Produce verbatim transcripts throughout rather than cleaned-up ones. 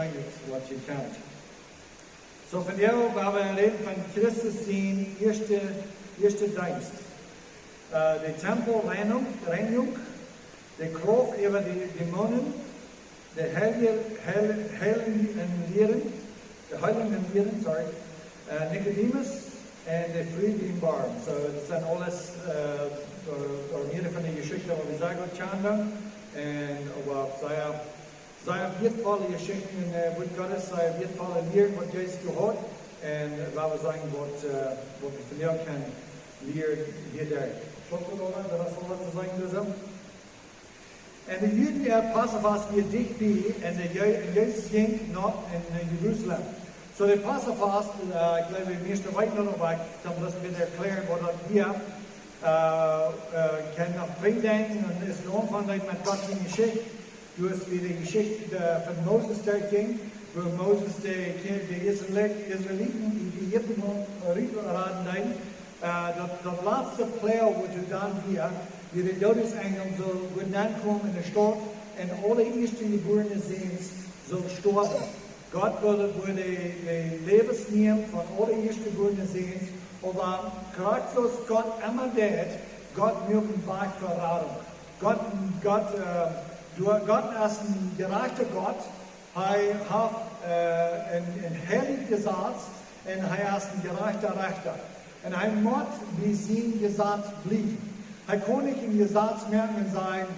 It's what you count. So, vondoag woa wie räden von Christus sien ieeschte, ieeschte Deenst. Äh, de Tempel Reinunk, Reinunk, de Krauft äwa de Dämonen, de Heilje, Heil, Heilungen Lieren, de Heilungen Lieren, sorry, äh, Nikodemus un de Fru biem Borm. So, daut sent aules, äh, äh, mearere von de Jeschichten, waut wie sea goot kjanen. Un, äh, oba sea, sea wieetvolle Jeschichten, äh, waut Gott es, sea wieetvolle Lieren, waut Jesus doa haud. Un, äh, woa wie seenen, waut, äh, waut wie vondoag kjennen lieren hia. Daut es aules, waut wie sajen doonen. Un de Juden äa Passafast wia dicht bie, un de Je-, un Jesus jinkj no en, äh, Jerusalem. So de Passafast, äh, ekj jleew, de mieeschte weeten daut, oba ekj kaun daut een bät erkjläaren, waut daut wia. Äh, äh, kaun noch twee Dinja, un es een Aunfank met Gott siene Jeschicht. Du hast wada de Jeschicht, äh, von Moses, doa jinkj, woo Moses de Kjinja, de Israel-, Israeliten, dee, dee Ägipten, äh, rut raden deed. Äh, daut, daut latste Plea, waut doa dan wia, wia de Doodesenjel sull, wudd nenkomen en de Staut un aule ieeschtjebuarne Säns sull stoawen. Gott wull, wull de, de Läwens nämen von aule ieeschtjebuarne Säns, oba krakjt soo aus Gott emma deit, Gott muak een Wajch fa Radunk. Gott, Gott, äh, du, Gott es een jerajchta Gott, hee haft, äh, een, een heiljet Jesaz un hee es een jerajchta Rechta. Un hee mott bie sien Jesaz bliewen. Hee kaun nich een Jesaz moaken un sajen,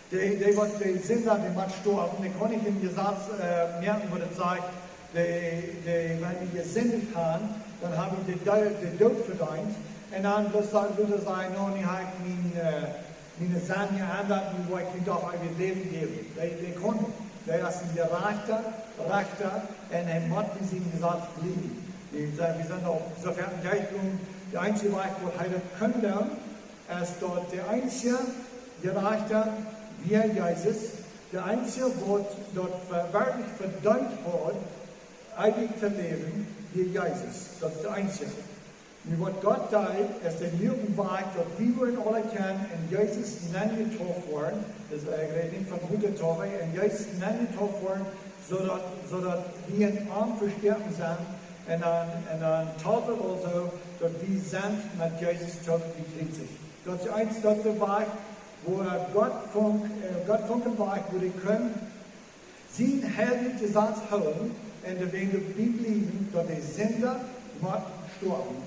dee, dee waut de Sinda, dee mott stoawen. Hee kaun nich een Jesaz, äh, moaken, waut daut sajcht, dee, dee, wan wie jesindicht haben, dan hab wie de Doo-, de Doot vedeent. Un dan bloos sajen, bloos sajen, no, nu hab ekj mien, äh, miene Sind jeendat, nu well ekj junt doch eewjet Läwen jäwen. Dee, dee kaun nich. Dee es een jerajchta Rechta un hee mott bie sien Jesaz bliewen. Wie sent, wie sent aul soo wiet derchjegonen, de eensje Wajch, waut hee daut kunn doonen, es daut de eensje Jerajchta wia Jesus, de eensje, waut daut ver-, werkjlich vedeent haud, eewich to läwen, wia Jesus. Daut es de eensje. Nu, waut Gott deed, es, hee muak een Wajch, daut wie wudden aule kjennen en Jesus nenjedauft woaren. Daut es, äh, ekj räd nich von Wota Taufe, en Jesus nenjedauft woaren, soo daut, soo daut wie en am vestoawen sent, un dan, un dan taufen wie aulsoo, daut wie sent met Jesus toop jekjriezicht. Daut es eent, daut es de Wajch, woo Gott funk, äh, Gott funk een Wajch, woo hee kunn sien heiljet Jesaz hoolen un doaropp bliewen, daut de Sinda mott stoawen,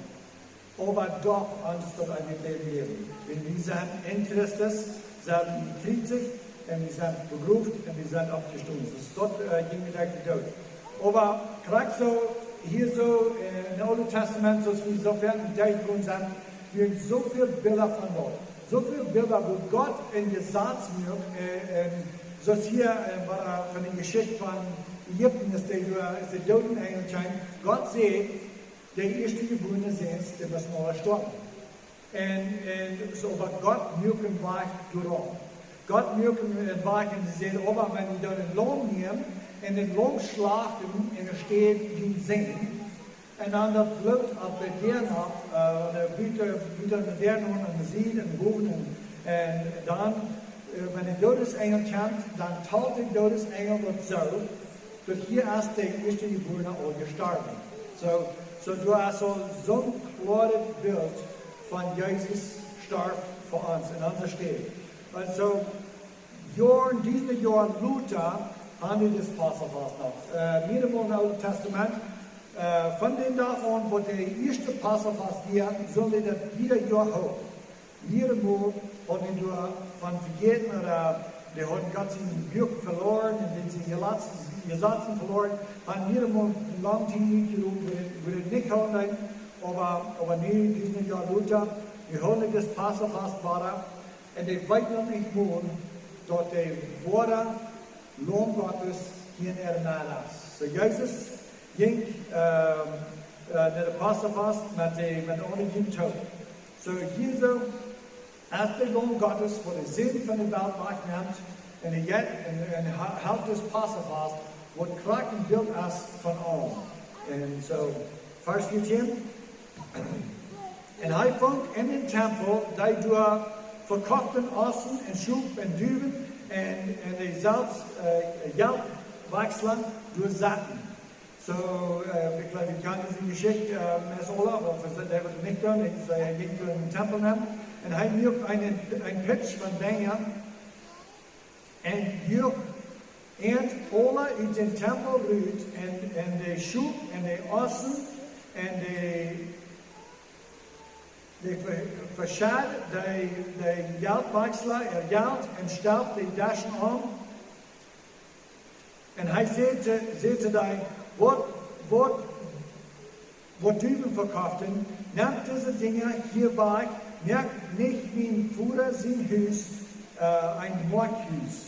oba doch ons daut eewje Läwen jäwen. Wan wie sent en Christus, sent wie jekjriezicht un wie sent begroft un wie sent oppjestonen. Daut, äh, jinkj met de Doot. Oba krakjt soo, hia soo, äh, em Oolen Tastament, soo aus wie soo väl en Tiet jeworden sent, wieren soo väl Bilda von Gott. Soo väl Bilda, woo Gott een Jesaz muak, äh, un soo aus hia, äh, waut, äh, von de Jeschicht von Ägipten es, de, äh, es de Doodenenjel kjeem. Gott säd, de ieeschtjebuarne Säns, dee musten aula stoawen. Un, un soo, oba Gott muak een Wajch doaropp. Gott muak een, een Wajch un säd, oba wan jie dan een Laum nämen un daut Laum schlachten un doa steit jun Sän, un dan daut Bloot opp de Däa, äh, oda buten, buten de Däa aun, aun de Sied un bowen un, un dan, äh, wan de Doodenenjel kjemt, dan talt de Doodenenjel daut soo, daut hia es de ieeschtjebuarne aul jestorwen. Soo, soo du hast aul soon kloaret Bilt von Jesus storf fa ons en onse Städ. Un soo, Joaren, Dusenden Joaren lota, haben wie daut Passafast noch. Äh, mearemol em Oolen Tastament, äh, von dän Dach aun, wua de ieeschte Passafast wia, sullen dee daut jieda Joa hoolen. Mearemol hauden dee doa von vejäten, oda dee hauden Gott sien Buak veloaren un dee sent Jesazen, Jesazen veloaren, haben mearemol lange Tiet utjeropt, wua dee, wua dee nich hoolen deeden, oba, oba nu, Dusenden Joa lota, wie hoolen daut Passafast wada, un dee weeten noch nich mol, daut de woare Laum Gottes hia en äare Medden es. Soo Jesus jinkj, ähm, äh, no de Passafast met de, met aule Juden toop. Soo hia soo, aus de Laum Gottes, waut de Sind von de Welt wajchnemt, un hee jeit, un, un ha-, helt daut Passafast, waut krakjt een Bilt es von am. Un soo, Varsch vieetieen. Un hee funk en dän Tempel dee doa vekofte Ossen un Schop un Duwen un, un dee selfst, äh, Jelt Wachsler doa saten. So, äh, ekj jleew, jie kjanen dise Jeschicht, äh, meist aula, oba fa dee waut nich kjanen, ekj säd, hee jinkj doa em Tempel nenn un hee muak eenen, eenen Pitsch von Dinja un joag an aula ut dän Tempel rut un, un de Schop un de Ossen un de, de ve-, veschad de, de Jeltwachsla äa Jelt un stelpt de Deschen om. Un hee säd to, säd to dee: Waut, waut, waut Duwen vekoft, nemt dise Dinja hia wajch, moakt nich mien Voda sien Hus, äh, een Moakjhus.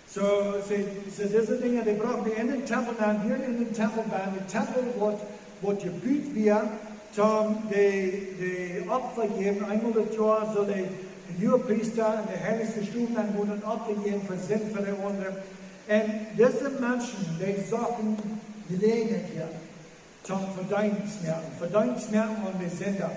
So, see, see, dise Dinja, dee brochten dee en dän Tempel nenn, wieren en dän Tempel bennen, de Tempel waut, waut jebut wia, toom de, de Opfa jäwen, eemol daut Joa sull de, de Huagepriesta un de heilichste Stow nenn gonen un Opfa jäwen fa Sind von de aundre. Un dise Menschen, dee sochten Jeläajenheit hia toom Vedeenst moaken, Vedeenst moaken aun de Sinda,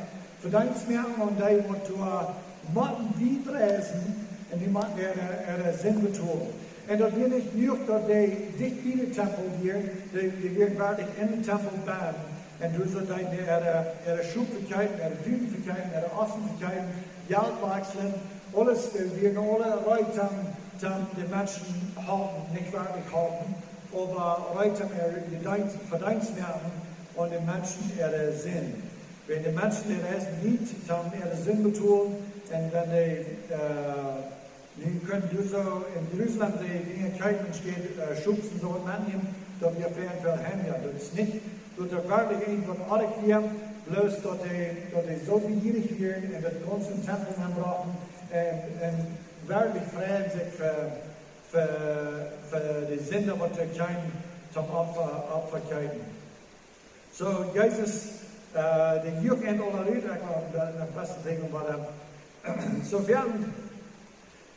Vedeenst moaken aun dee waut doa motten wiet reisen un dee motten äare, äare Sind betolen. Un daut wia nich jenuach daut dee dicht bie dän Tempel wieren, dee, dee wieren werkjlich en dän Tempel bennen. Un doa sull dee äare, äare Schop vekjeepen, äare Duwen vekjeepen, äare Ossen vekjeepen, Jelt wachslen, aules, dee wieren aula reed toom, toom de Menschen halpen, nich werkjlich halpen, oba reed toom äa Vedeenst, Vedeenst moaken aun de Menschen äare Sind. Wan de Menschen äare Sind nich toom äare Sind betolen, un wan dee, äh, nu kjennen dee soo en Jerusalem de Dinja kjeepen un städ, äh, Schop un soo waut mennämen, daut wia fa an väl hemja. Daut es nich, daut doa werkjlich irjent waut oajch wia, bloos daut dee, daut dee soo bejierich wieren un daut gaunz em Tempel nenn brochten un, un werkjlich freiden sikj fa, fa, fa de Sinda waut doa kjeemen toom Opfa, Opfa kjeepen. So, Jesus, äh, dee juach an aula rut, ekj well daut, daut baste Dinkj, oba, äh, so, wie haben,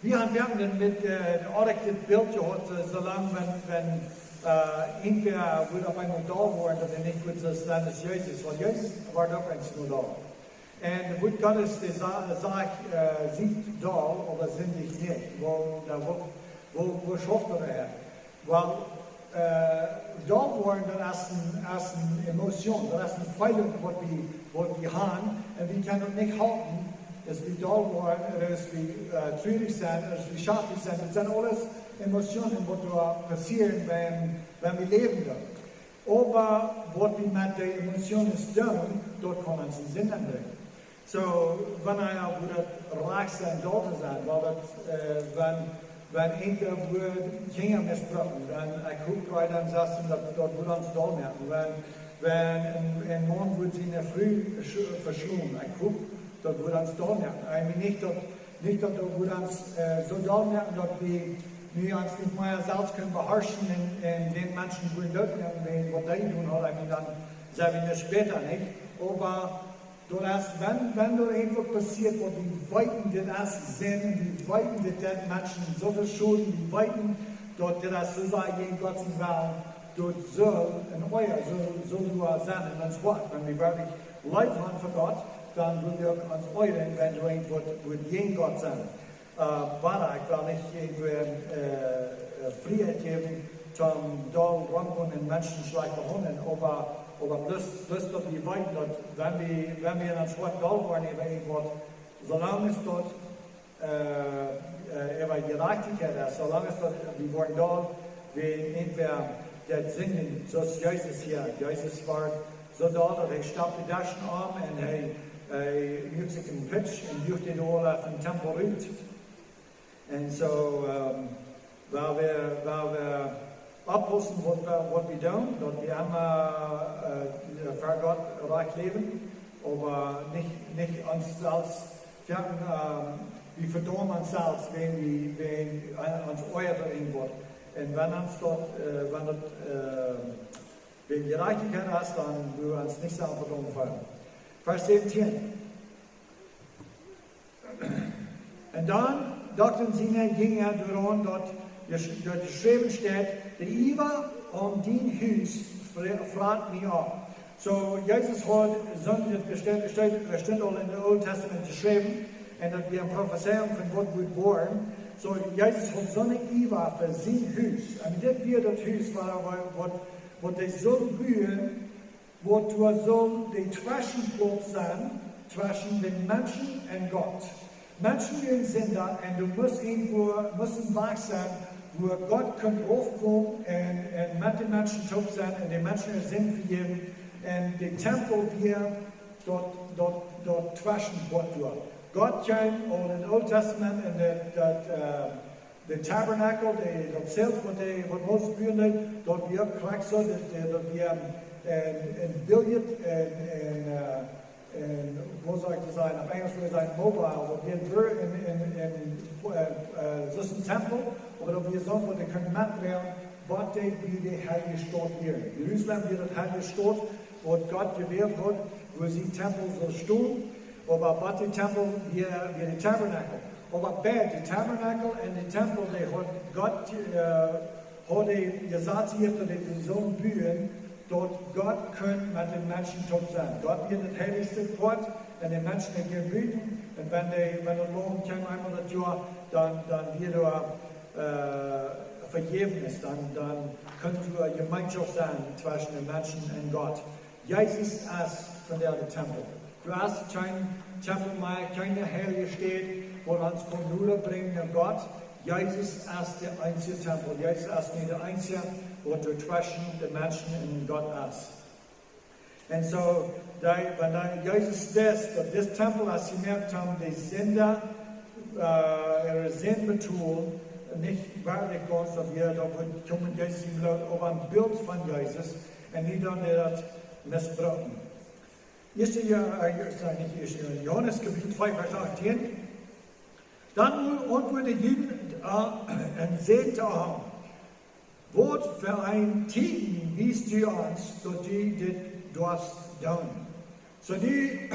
wie haben, wie haben dan met, äh, de oajch daut Bilt jehaut, äh, soo lang, wan, wan, äh, irjentwäa wudd opp eemol doll woaren, daut hee nich wudd soo sennen aus Jesus, wiels Jesus wort uk eemol doll. Un daut Wuat Gottes, dee sa-, sajcht, äh, siet doll, oba sindicht nich. Woo, na, woo, woo, woo schauft daut hia? Well, äh, doll woaren, daut es eene, es eene Emotion, daut es eene Feeling, waut wie, waut wie haben. Un wie kjennen daut nich halpen, daut wie doll woaren, ooda daut wie, äh, trurich sent, ooda daut wie schaftich sent. Daut sent aules Emotionen, waut doa passieren, wan, wan wie läwen doonen. Oba waut wie met de Emotionen doonen, daut kaun ons en Sind brinjen. So, wan eena wudd rajcht sennen, doll to sennen, wiels daut, äh, wan, wan eena wudd Kjinja misbruken, dan ekj hop, Breeda un Sestren, daut, daut wudd ons doll moaken. Wan, wan een, een Maun wudd siene Fru sch-, veschlonen, ekj hop, daut wudd ons doll moaken. Ekj meen nich daut, nich daut daut wudd ons, äh, soo doll moaken, daut wie nu ons nich mea selfst kjennen beharschen un, un dän Menschen wudden doot moaken, wäajen waut dee jedonen haud, ekj meen, dan sent wie nich bäta, nich? Oba daut es, wan, wan doa irjent waut passieet, waut wie weeten, dit es Sind, wie weeten, dit deit Menschen soo väl Schoden, wie weeten, daut dit es soo sea jäajen Gott sien Wellen, daut sull een Oaja, sull, sull doa sennen en ons Hoat. Wan wie werkjlich leef haben fa Gott, dan wudden wie uk ons oajren, wan doa irjent waut, waut jäajen Gott sent. Äh, oba ekj well nich irjentwäm, äh, äh, Frieheit jäwen, toom doll romgonen un Menschen schlajcht behaundlen, oba, oba bloos, bloos daut wie weeten, daut wan wie, wan wie en ons Hoat doll woaren äwa irjent waut, soo lang aus daut, äh, äh, äwa Jerajchtichkjeit es, soo lang aus daut, wie woaren doll, wie irjentwäa daut sinden, soo aus Jesus hia. Jesus wort soo doll, daut hee stelpt de Deschen om un hee, hee muak sikj eenen Pitsch un juach dee aula ut dän Tempel rut. Un soo, ähm, well wie, well wie oppaussen waut wie, waut wie doonen, daut wie emma, äh, fa Gott rajcht läwen, oba nich, nich ons selfst, jo, ähm, wie vedaumen ons selfst, wan wie, wan, äh, ons oajat irjent waut. Un wan ons daut, äh, wan daut, äh, wäajen Jerajchtichkjeit es, dan wudden wie ons nich selfst vedaumen feelen. Varsch säwentieen. Un dan dochten siene Jinja doaraun, daut jesch-, daut jeschräwen steit: De Iewa om dien Hus fre-, frat mie opp. So, Jesus haud, soo, daut steit, steit, daut stunt aul en daut Oole Tastament jeschräwen, un daut wia eene Profezeiunk von waut wudd woaren. So, Jesus haud soone Iewa fa sien Hus. Un dit wia daut Hus, waut, waut, waut dee sull buen, waut doa sull de Tweschenplauz sennen tweschen de Menschen un Gott. Menschen wieren Sinda un doa must irjentwua, must een Wajch sennen, wua Gott kunn raufkomen un, un met de Menschen toop sennen un de Menschen äare Sind vejäwen. Un de Tempel wia daut, daut, daut Tweschenpoat doa. Gott kjeem aul em Oolen Tastament un daut, daut, äh, de Tabernakel, de, daut Zelt, waut de, waut Moses buen deed, daut wia krakjt soo, daut, daut wia een, een Bilt, een, een, äh, een, woo saul ekj daut sajen, opp Enjlisch wudd ekj sajen mobile, daut wia een, een, een, äh, äh, daut es een Tempel, oba daut wia soo, waut dee kunnen metdroagen, waut dee bie de heilje Staut wia. Jerusalem wia daut heilje Staut, waut Gott jewält haud, wua sien Tempel sull stonen, oba waut de Tempel wia, wia de Tabernakel. Oba bie de Tabernakel un de Tempel, dee haud Gott, äh, haud dee jesajcht, daut dee soo buen, daut Gott kunn met de Menschen toop sennen. Gott wia daut heilje Poat un de Menschen, dee wieren buten. Un wan dee, wan daut Laum kjeem eemol daut Joa, dan, dan wia doa, äh, Vejäwnis, dan, dan kunn doa Jemeenschoft sennen tweschen de Menschen un Gott. Jesus es vondoag de Tempel. Doa es kjeen Tempel mea, kjeene heilje Städ, waut ons kaun noda brinjen no Gott. Jesus es de eensje Tempel. Jesus es nu de eensje, waut doa tweschen de Menschen un Gott es. Un soo, dee, wan dee Jesus wist, daut dit Tempel es jemoakt om de Sinda, äh, äare Sind betolen, nich werkjlich gaunz, daut wia, daut wia, kjeem Jesus em Bloot, oba een Bilt von Jesus, un nu dan dee daut misbrucken. Ieeschte Jo-, äh, Jo-, sorry, nich Ieeschte Jo-, Johanes Kapitel twee, Varsch achtieen. Dan auntwuaden de Juden, äh, un säden to am: Waut fa een Tieekjen wiest du ons, daut du dit doafst doonen? Soo dee,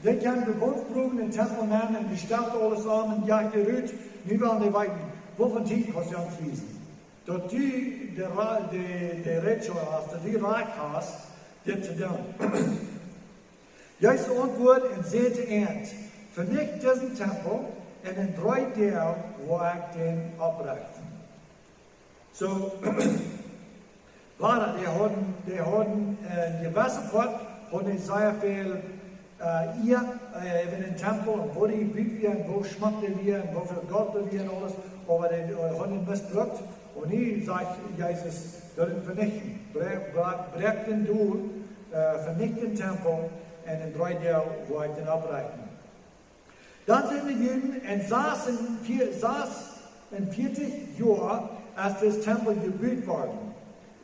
dee kjennen de Wunsch proewen, dän Tempel nämen un dee stalt aules aun un jajcht dee rut. Nu wellen dee weeten, waut fa een Tieekjen kaust du ons wiesen, daut du de Ra-, de, de Rätsel hast, daut du Rajcht hast, dit to doonen. Jesus auntwuad un säd to an: Venicht disen Tempel un en dree Doag woa ekj dän opprechten. Soo, wada, dee hauden, dee hauden, äh, jewesse Poat, hauden dee sea väl, äh, Ea, äh, äwa dän Tempel un woo dee jebut wia un woo schmock dee wia un woo väl Golt doa wia un aules, oba dee, äh, hauden dän misbrukt. Un nu sajcht Jesus, doot dän venichten. Bräakj, bräakj, bräakj dän dol, äh, venicht dän Tempel un en dree Doag woa ekj dän opprechten. Dan sent de Juden en sas un vea-, sas un vieetich Joa es dis Tempel jebut worden.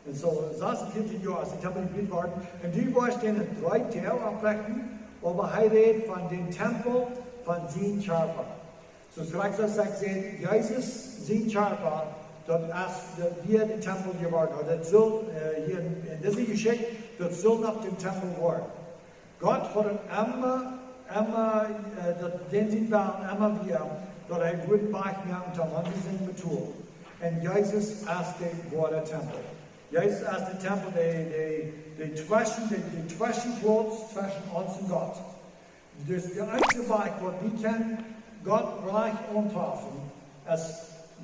Un soo, sas un vieetich Joa es de Tempel jebut worden. Un du woascht dän en dree Doag opprechten, oba hee rät von dän Tempel von sien Kjarpa. Soo aus ekj soo säd, Jesus sien Kjarpa, daut es, daut wia de Tempel jeworden. Daut sull, äh, hia en, en dise Jeschicht, daut sull noch de Tempel woaren. Gott haud am emma, emma, äh, daut, dän sien Wellen emma wia, daut hee wudd Wajch moaken, daut onse Sind betolen. Un Jesus es de woare Tempel. Jesus es de Tempel, de, de, de tweschen, de, de Tweschenplauz tweschen ons un Gott. Dus de eensje Wajch, waut wie kjennen Gott rajcht aunträfen, es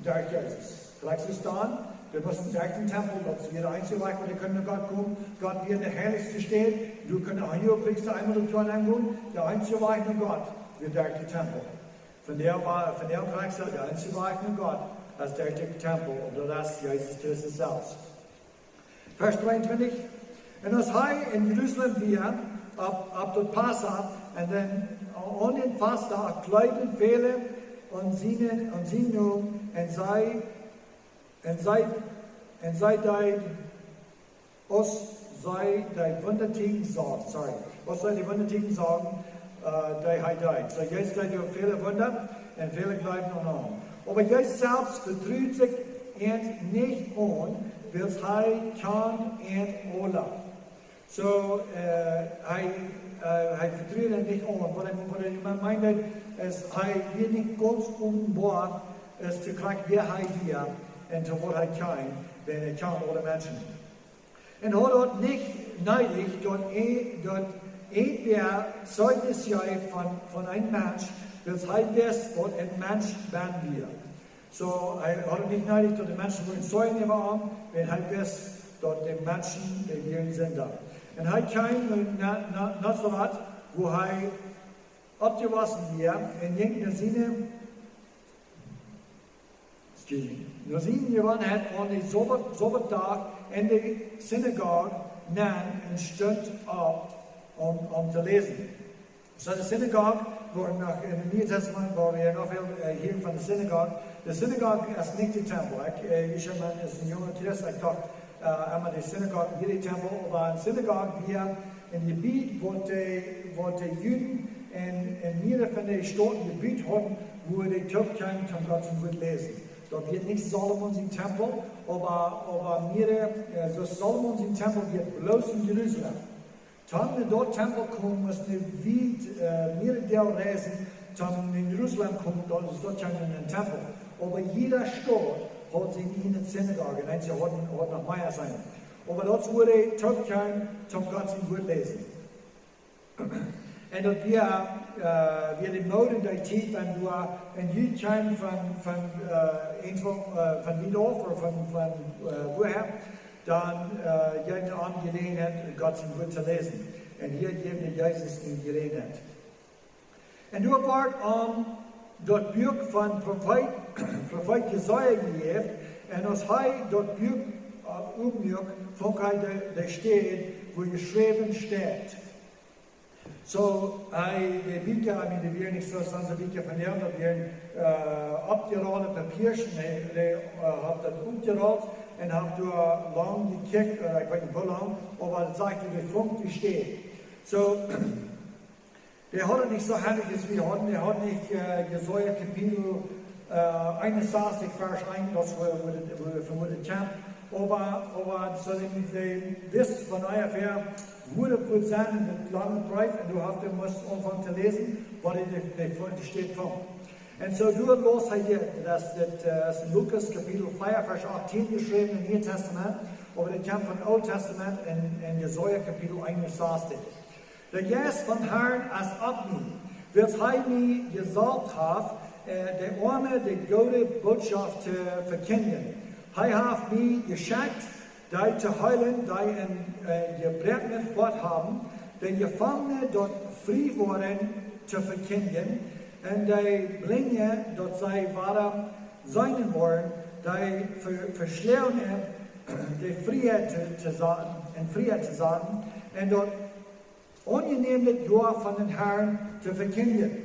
derch Jesus. Krakjt soo aus dan, wie musten derch dän Tempel, daut wia de eensje Wajch, woo wie kunnen no Gott komen. Gott wia en de heilichste Städ. Du kunst een Huagepriesta eemol daut Joa aungonen. De eensje Wajch no Gott wia derch dän Tempel. Vondoag, vondoag krakjt soo, de eensje Wajch no Gott es derch dän Tempel, un daut es Jesus Christus selfst. Varsch tweeuntwintich. Un aus hee en Jerusalem wia, opp, opp daut Passa, un dan aun dän Fastdach jleewden väle aun sienen, aun sienen Nomen, un see, un see, un see deed, aus see de Wundatieekjen sagen, sorry, aus see de Wundatieekjen sagen, äh, dee hee deed. Soo, Jesus deed doa väle Wunda, un väle jleewden aun am. Oba Jesus selfst vetrud sikj an nich aun, wiels hee kjand an aula. Soo, äh, hee, äh, hee vetrud an nich aun. Waut hee, waut hee meent, es, hee wia nich gaunz openboa, es to krakjt wäa hee wia un to waut hee kjeem, wiels hee kjand aule Menschen. Un haud daut nich needich, daut een, daut een wäa Zeichnis jeef von, von een Mensch, wiels hee wist, waut een Mensch bennen wia. So, hee haud nich needich, daut de Menschen wudden Zeijen äwa am, wiels hee wist, daut de Menschen, dee wieren Sinda. Un hee kjeem no Na-, Na-, Nazaret, wua hee oppjewossen wia, un jinkj no siene, excuse me, no siene Jewanheit aun dän Sabbat, Sabbatdach en de Sinagog nenn un stunt opp om, om to läsen. So de Sinagog, wua noch en daut Niee Tastament, wua wie noch väl, äh, hieren von de Sinagog. De Sinagog es nich de Tempel. Ekj, äh, ekj sie een junga Christ, ekj docht, äh, emma de Sinagog wia de Tempel, oba een Sinagog wia een Jebied, waut de, waut de Juden en, en mierere von de Städen jebut hauden, wua dee toop kjeemen toom Gott sien Wuat läsen. Daut wia nich Salomo sien Tempel, oba, oba mierere, äh, soo Salomo sien Tempel wia bloos en Jerusalem. Toom no daut Tempel komen, must eena wiet, äh, mierere Doag reisen, toom no Jerusalem komen, daut es doa kjeen Tempel. Oba jiede Staut haud siene eejne Sinagog, un eenje hauden, hauden noch mea sennen. Oba daut wia de Tempel, toom Gott sien Wuat läsen. Un daut wia, äh, wia de Mood en dee Tiet, wan doa een Jud kjeem von, von, äh, irjentwua, äh, von wiet auf ooda von, von, äh, wua, dan, äh, jeef hee am Jeläajenheit, Gott sien Wuat to läsen. Un hia jeef hee Jesus de Jeläajenheit. Un doa wort am daut Buak von Profeet, Profeet Jesaja jejäft, un aus hee daut Buak, äh, oppmuak, funk hee de, de Städ, wua jeschräwen steit. So, hee, de Bieekja, I mean, dee wieren nich soo aus onse Bieekja von nu, daut wieren, äh, oppjerollde Papiersch, un hee, hee, äh, haud daut oppjerollt un haud doa lang jekjikjt, äh, ekj weet nich woo lang, oba daut sajcht, dee funk de Städ. So, dee haud daut nich soo haundich aus wie hauden, dee haud nich, äh, Jesaja Kapitel, äh, eenunsastich, Varsch eent, daut wia, wia, wia, wia, wia de Kjamp. Oba, oba, soo dee, dee wist von onjefäa, wua daut wudd sennen en daut lange Breef, un doa haud hee must aunfangen to läsen, waut hee de, de, de Städ funk. Un soo doa läs hee hia, daut es dit, äh, es en Lukas Kapitel vea, Varsch achtieen jeschräwen em Nieen Tastament, oba daut kjemt von Oolet Tastament en, en Jesaja Kapitel eenunsastich. De Jeist vom Herrn es opp mie, wiels hee mie jesaulft haft, äh, de Oame de goode Botschaft to vekjindjen. Hee haft mie jeschekjt, dee to heelen, dee een, äh, jebroaknet Hoat haben, de Jefangne daut frie woaren to vekjindjen, un de Blinje daut see wada seenen woaren, de Ve-, Veschlojene de Frieheit to, to saten, en Frieheit to saten, un daut aunjenäme Joa von dän Herrn to vekjindjen.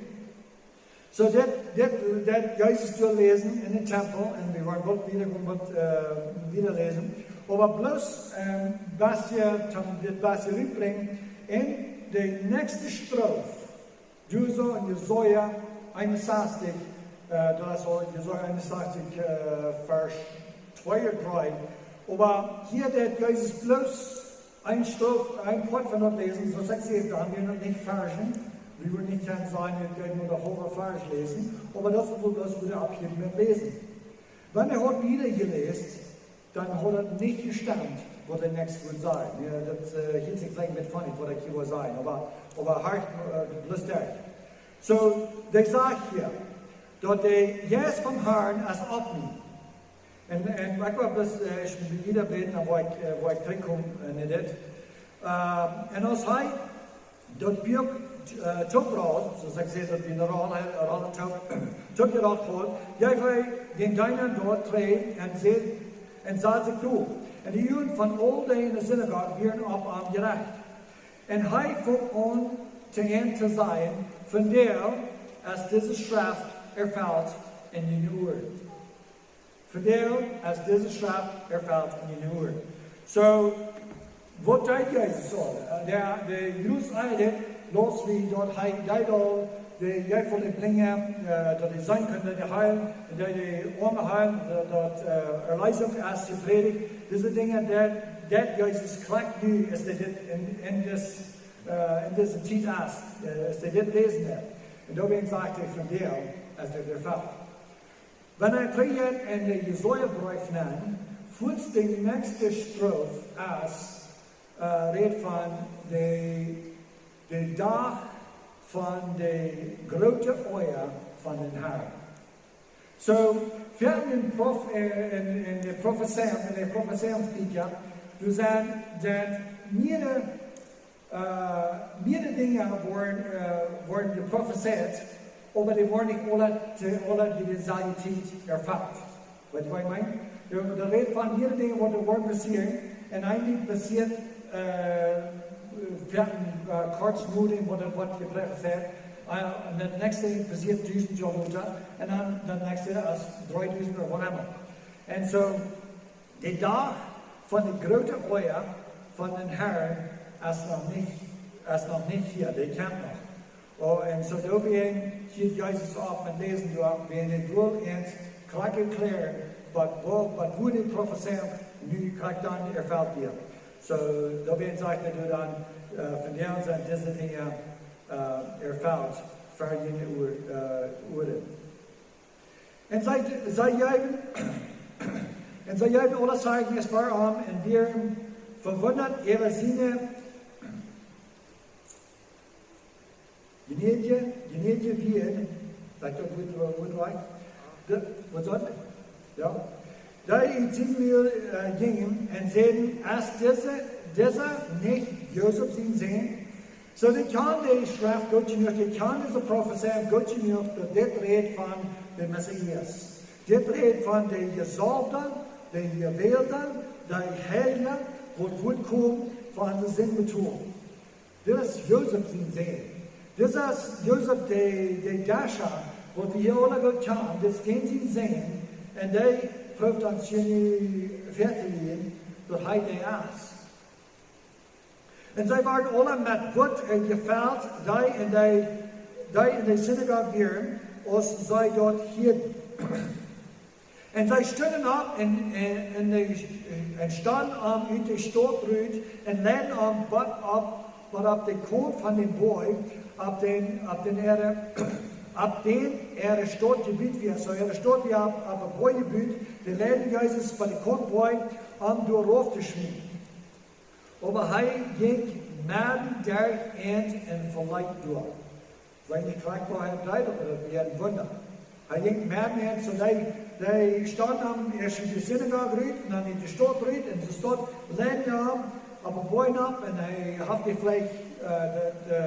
So daut, daut, daut Jesus doa läsen en dän Tempel, un wie woaren boolt wieda, woaren boolt, äh, wieda läsen. Oba bloos, ähm, waut ekj, toom dit waut ekj rutbrinj, en de näakjste Stroof, doa soo en Jesaja eenunsastich, äh, daut es aul Jesaja eenunsastich, äh, Varsch twee ooda dree. Oba hia deed Jesus bloos een Stroof, een Poat von daut läsen, soo aus ekj säd, doa haben wie noch nich Varschen. Wie wudden nich kjennen sajen, wie kjennen mau de haulwe Varsch läsen, oba daut es bloos, wua wie opp hia met läsen. Wan hee haud wieda jeläst, dan haud daut nich jestemt, waut hee näakjst wudd sajen. Jo, daut, äh, hieet sikj veleicht een bät funny, waut ekj hia wull sajen, oba, oba hia, äh, bloos doa. So, dee sajcht hia, daut de Jeist vom Herrn es opp mie. Un, un ekj well bloos, äh, ekj well wieda bäden, dan woa ekj, äh, woa ekj trigjkomen, äh, no dit. Äh, un aus hee daut Buak, äh, tooprold, soo aus ekj säd, daut wia ne Roll, hee rold daut toop, toopjerold haud, jeef hee dän Deena daut trigj un säd, un sad sikj doa. Un de Uagen von aul dee en de Sinagog wieren opp am jerecht. Un hee funk aun to an to sajen: Vondoag es dise Schreft erfelt en june Uaren. Vondoag es dise Schreft erfelt en june Uaren. So, waut deed Jesus aul? Äh, de, de Jus Eide, läs wie daut hee deed aul, dee jeef de Blinje, äh, daut dee seenen kunnen, dee heeld, dee de Oame heeld, daut, daut, äh, Erlösung es jeprädicht. Dise Dinja, daut, daut Jesus krakjt nu, aus dee dit en, en dis, äh, en dise Tiet es, äh, aus dee dit läsen deit. Un doawäajen sajcht hee: Vondoag es dit erfelt. Wan wie trigj gonen en de Jesaja Breef nenn, fuaz de näakjste Stroof es, äh, rät von de, de Dach von de groote Oaja von dän Herrn. So, Während dem Prof, äh, in, in der Prophezeiung, in der Prophezeiungsbücher, du sagst, dass mehrere, äh, mehrere Dinge wurden, äh, wurden geprophezeit, aber die wurden nicht alle, alle die dieselbe Zeit erfüllt. Weet je wat ekj meen? Doa, doa rät von mehrere Dinge waut doa woaren passieren. Un een Dinkj passieet, äh, fa een, äh, kort no däm waut et woat jeprofezeit. Äh, un daut näakjste Dinkj passieet dusent Joa lota. Un dan daut näakjste es dreedusent ooda whatever. Un soo, de Dach von de groote Oaja von dän Harn es noch nich, es noch nich hia, dee kjemt noch. Oh, un soo doa wie hia Jesus opp un läsen doa, wie en de Welt ent krakjt erkjlären, waut, waut, waut woo de Prophezeiung nu krakjt dan erfüllt wia. Soo, doa wie sajcht et dan, äh, von doa sent dise Dinja, äh, erfüllt, ver june Ua-, äh, Uaren. Un see, see jeewen, un see jeewen aule Zeichnis ver am un wieren vewundat äwa siene Jnädje, Jnädje Wieed, sajcht daut Wuat, Wuat rajcht? De, waut sajcht et? Jo. Dee ut sien Mul, äh, jinjen un säden, es disa, disa nich Josef sien Sän? Soo, dee kjanen de Schreft goot jenuach, dee kjanen dise Prophezeiung goot jenuach, daut dit rät von de Messias. Dit rät von de Jesaulwda, de Jewälda, de Heilja, waut woat komen fa de Sind betolen. Dit es Josef sien Sän. Dit es Josef de, de Dascha, waut wie hia aule goot kjanen, dit es dän sien Sän, un dee proowt ons hia nu väa to lieren, daut hee dee es. Un see wieren aule met Wut, äh, jefelt, dee en de, dee en de Sinagog wieren, aus see daut hieeden. Un see stunden opp un, un, un, de, un stunden am ut de Staut rut un leiden am bat opp, bat opp de Kaunt von dän Boajch, opp dän, opp dän äare, opp dän äare Staut jebut wia. Soo äare Staut wia opp, opp een Boajch jebut, dee leiden Jesus bat de Kaunt Boajch, om doa rauf to schmieten. Oba hee jinkj medden derch ent un veleet doa. Weet nich krakjt waut hee deed, oba daut wia een Wunda. Hee jinkj medden ent, soo dee, dee stunden am ieescht ut de Sinagog rut, un dan ut de Staut rut, un de Staut leiden am opp een Boajch nopp, un hee haud veleicht, äh, de, de,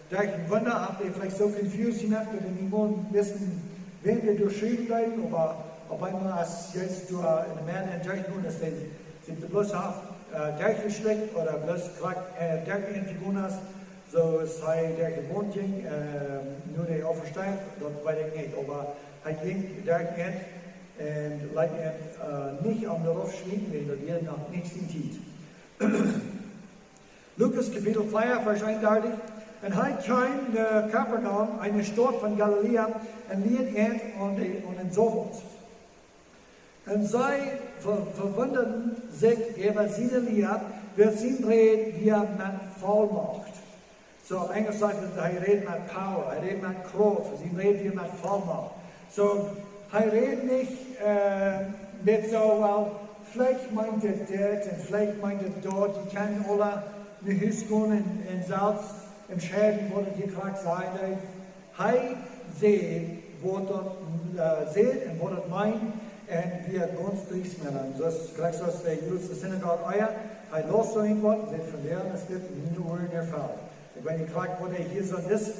derch een Wunda haud hee veleicht soo confused jemoakt, daut hee nich mea wist, wäm hee doa schrieen deed, oba opp eemol aus Jesus doa en de Menschheit derchkjeem, aus hee sikj de Bloos haud, äh, derchjeschlekjt ooda bloos krakjt, äh, derch ent jegonen es, soo aus hee derch de Waunt jinkj, äh, nu de Auferstehung, daut weet ekj nich, oba hee jinkj derch ent un leet ent, äh, nich aun de Ruf schrieen, wiels daut wia noch nich siene Tiet. Lukas Kapitel vea, Varsch eenundartich. Un hee kjeem no Kapernaum, eene Staut von Galiläa, un lieed ent aun de, aun dän Sabat. Un see ve-, vewundaden sikj äwa siene Lia, wiels sien Räd wia met Vollmacht. Soo, opp Enjlisch sajcht et, hee räd met power, hee räd met Krauft, sien Räd wia met Vollmacht. Soo, hee räd nich, äh, met soo, well, veleicht meent et dit un veleicht meent et daut, jie kjennen aule no Hus gonen un, un selfst entscheiden, waut et hia krakjt sajcht. Hee, hee säd, waut daut, äh, säd un waut daut meent, un wia gaunz driest met an. Soo aus, krakjt soo aus de jüdische Sinagog ea, hee lausd soo irjentwaut, säd: "Vondoag es dit en miene Uaren erfelt." Ekj weet nich krakjt waut hee hia soo en dise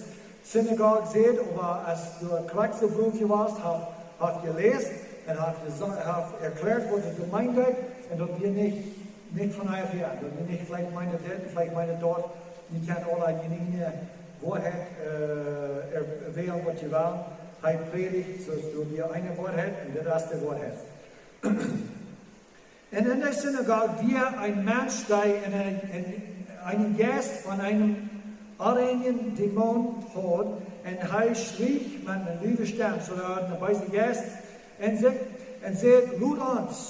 Sinagog säd, oba aus doa krakjt soo Bruch jewast, haft, haft jeläst un haft jesa-, haft erkjläat, waut et meent, un daut wia nich, nich von hia, daut wia nich, veleicht meent et dit, veleicht meent et daut, jie kjennen aule june Woarheit, äh, er-, erwälen, waut jie wellen. Hee prädicht, soo aus doa wia eene Woarheit, un dit es de Woarheit. Un en de Sinagog wia een Mensch, dee een, een, een Jeist von eenen onreinjen Dämon haud, un hee schrieech met eene lude Stemm, soo daut een beesa Jeist en sikj, un säd: "Lot ons."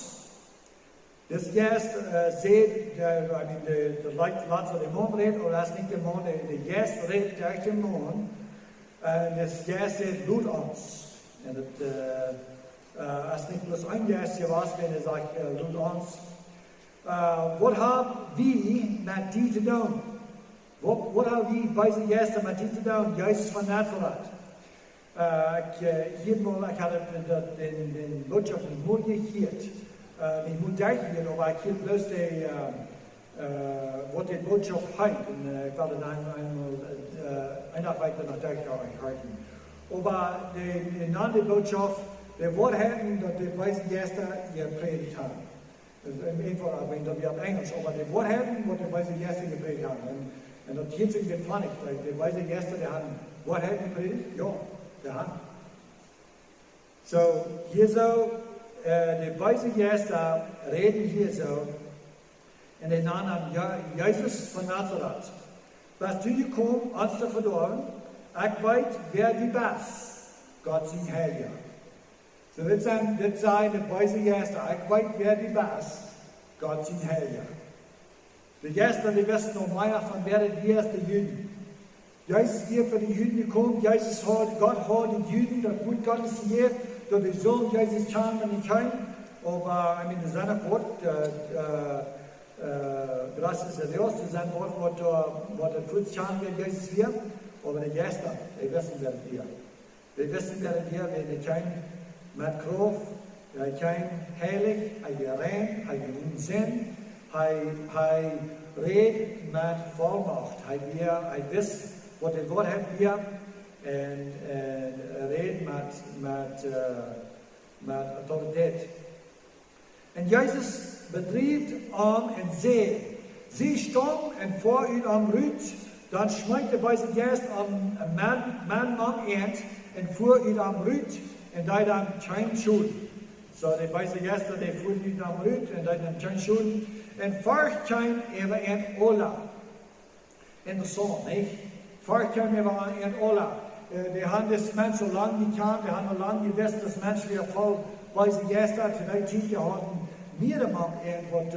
Dis Jeist, äh, säd, de, I mean, de, de lat, lat de Dämon räden, ooda daut es nich Dämon, de, de Jeist rät derch dän Dämon. Un dis Jeist säd: "Lot ons." Un daut, äh, äh, es nich bloos een Jeist jewast, wan hee sajcht, äh: "Lot ons." Äh, waut hab wie met die to doonen? Waut, waut hab wie, beese Jeista, met die to doonen? Jesus von Nazareth. Ekj hia mol, ekj haud daut, daut, dän, dän Bootschoft nich mol jehieet, nich mol derchjehieet, oba ekj hieed bloos de, waut de Bootschoft heet. Un ekj wull daut eemol, eemol, eena weet daut noch derchhorchen. Oba de, de aundre Bootschoft, de Woarheit, daut de beese Jeista jeprädicht haben. Daut es een eenfach, ekj weet daut wie opp Enjelsch, oba de Woarheit, waut de beese Jeista jeprädicht haben. Un, un daut hieet sikj dit funny, daut de beese Jeista, dee haben Woarheit jeprädicht? Jo, dee haben. Soo, hia soo, de beese Jeista räden hia soo. Un dee nanen am: Jesus von Nazaret, best du jekomen ons to vedoawen? Ekj weet wäa du best, Gott sien Heilja. Soo, dit sent, dit sent de beese Jeista: Ekj weet wäa du best, Gott sien Heilja. De Jeista, dee wisten noch mea von wäa daut wia aus de Juden. Jesus wia fa de Juden jekomen, Jesus haud, Gott haud de Juden daut Wuat Gottes jejäft, daut dee sullen Jesus kjanen, wan hee kjeem. Oba, I mean, dee sent uk Gott, gracias a Dios, dee sent Gott, waut, waut daut Wuat kjanen, wäa Jesus wia. Oba de Jeista, dee wisten wäa daut wia. Dee wisten wäa daut wia, wäa hee kjeem met Krauft, hee kjeem heilich, hee wia rein, hee wia one Sind, hee, hee räd met Vollmacht, hee wia, hee wist waut de Woarheit wia, un, un räd met, met, met Autoritäet. Un Jesus bedreef an un säd: Sie stomm un foa ut am rut. Dan schmeet de beese Jeist am Maun, Maun mank an un fua ut am rut un deed am kjeen Schoden. Soo, de beese Jeista, dee fuaren ut am rut un deeden am kjeen Schoden. Un Forcht kjeem äwa an aula. Interessaunt, nich? Forcht kjeem äwa an aula. Dee haben disen Mensch soo lang jekjant, dee haben soo lang jewist, dis Mensch wia voll beese Jeista. To dee Tiet hauden mea mank an waut,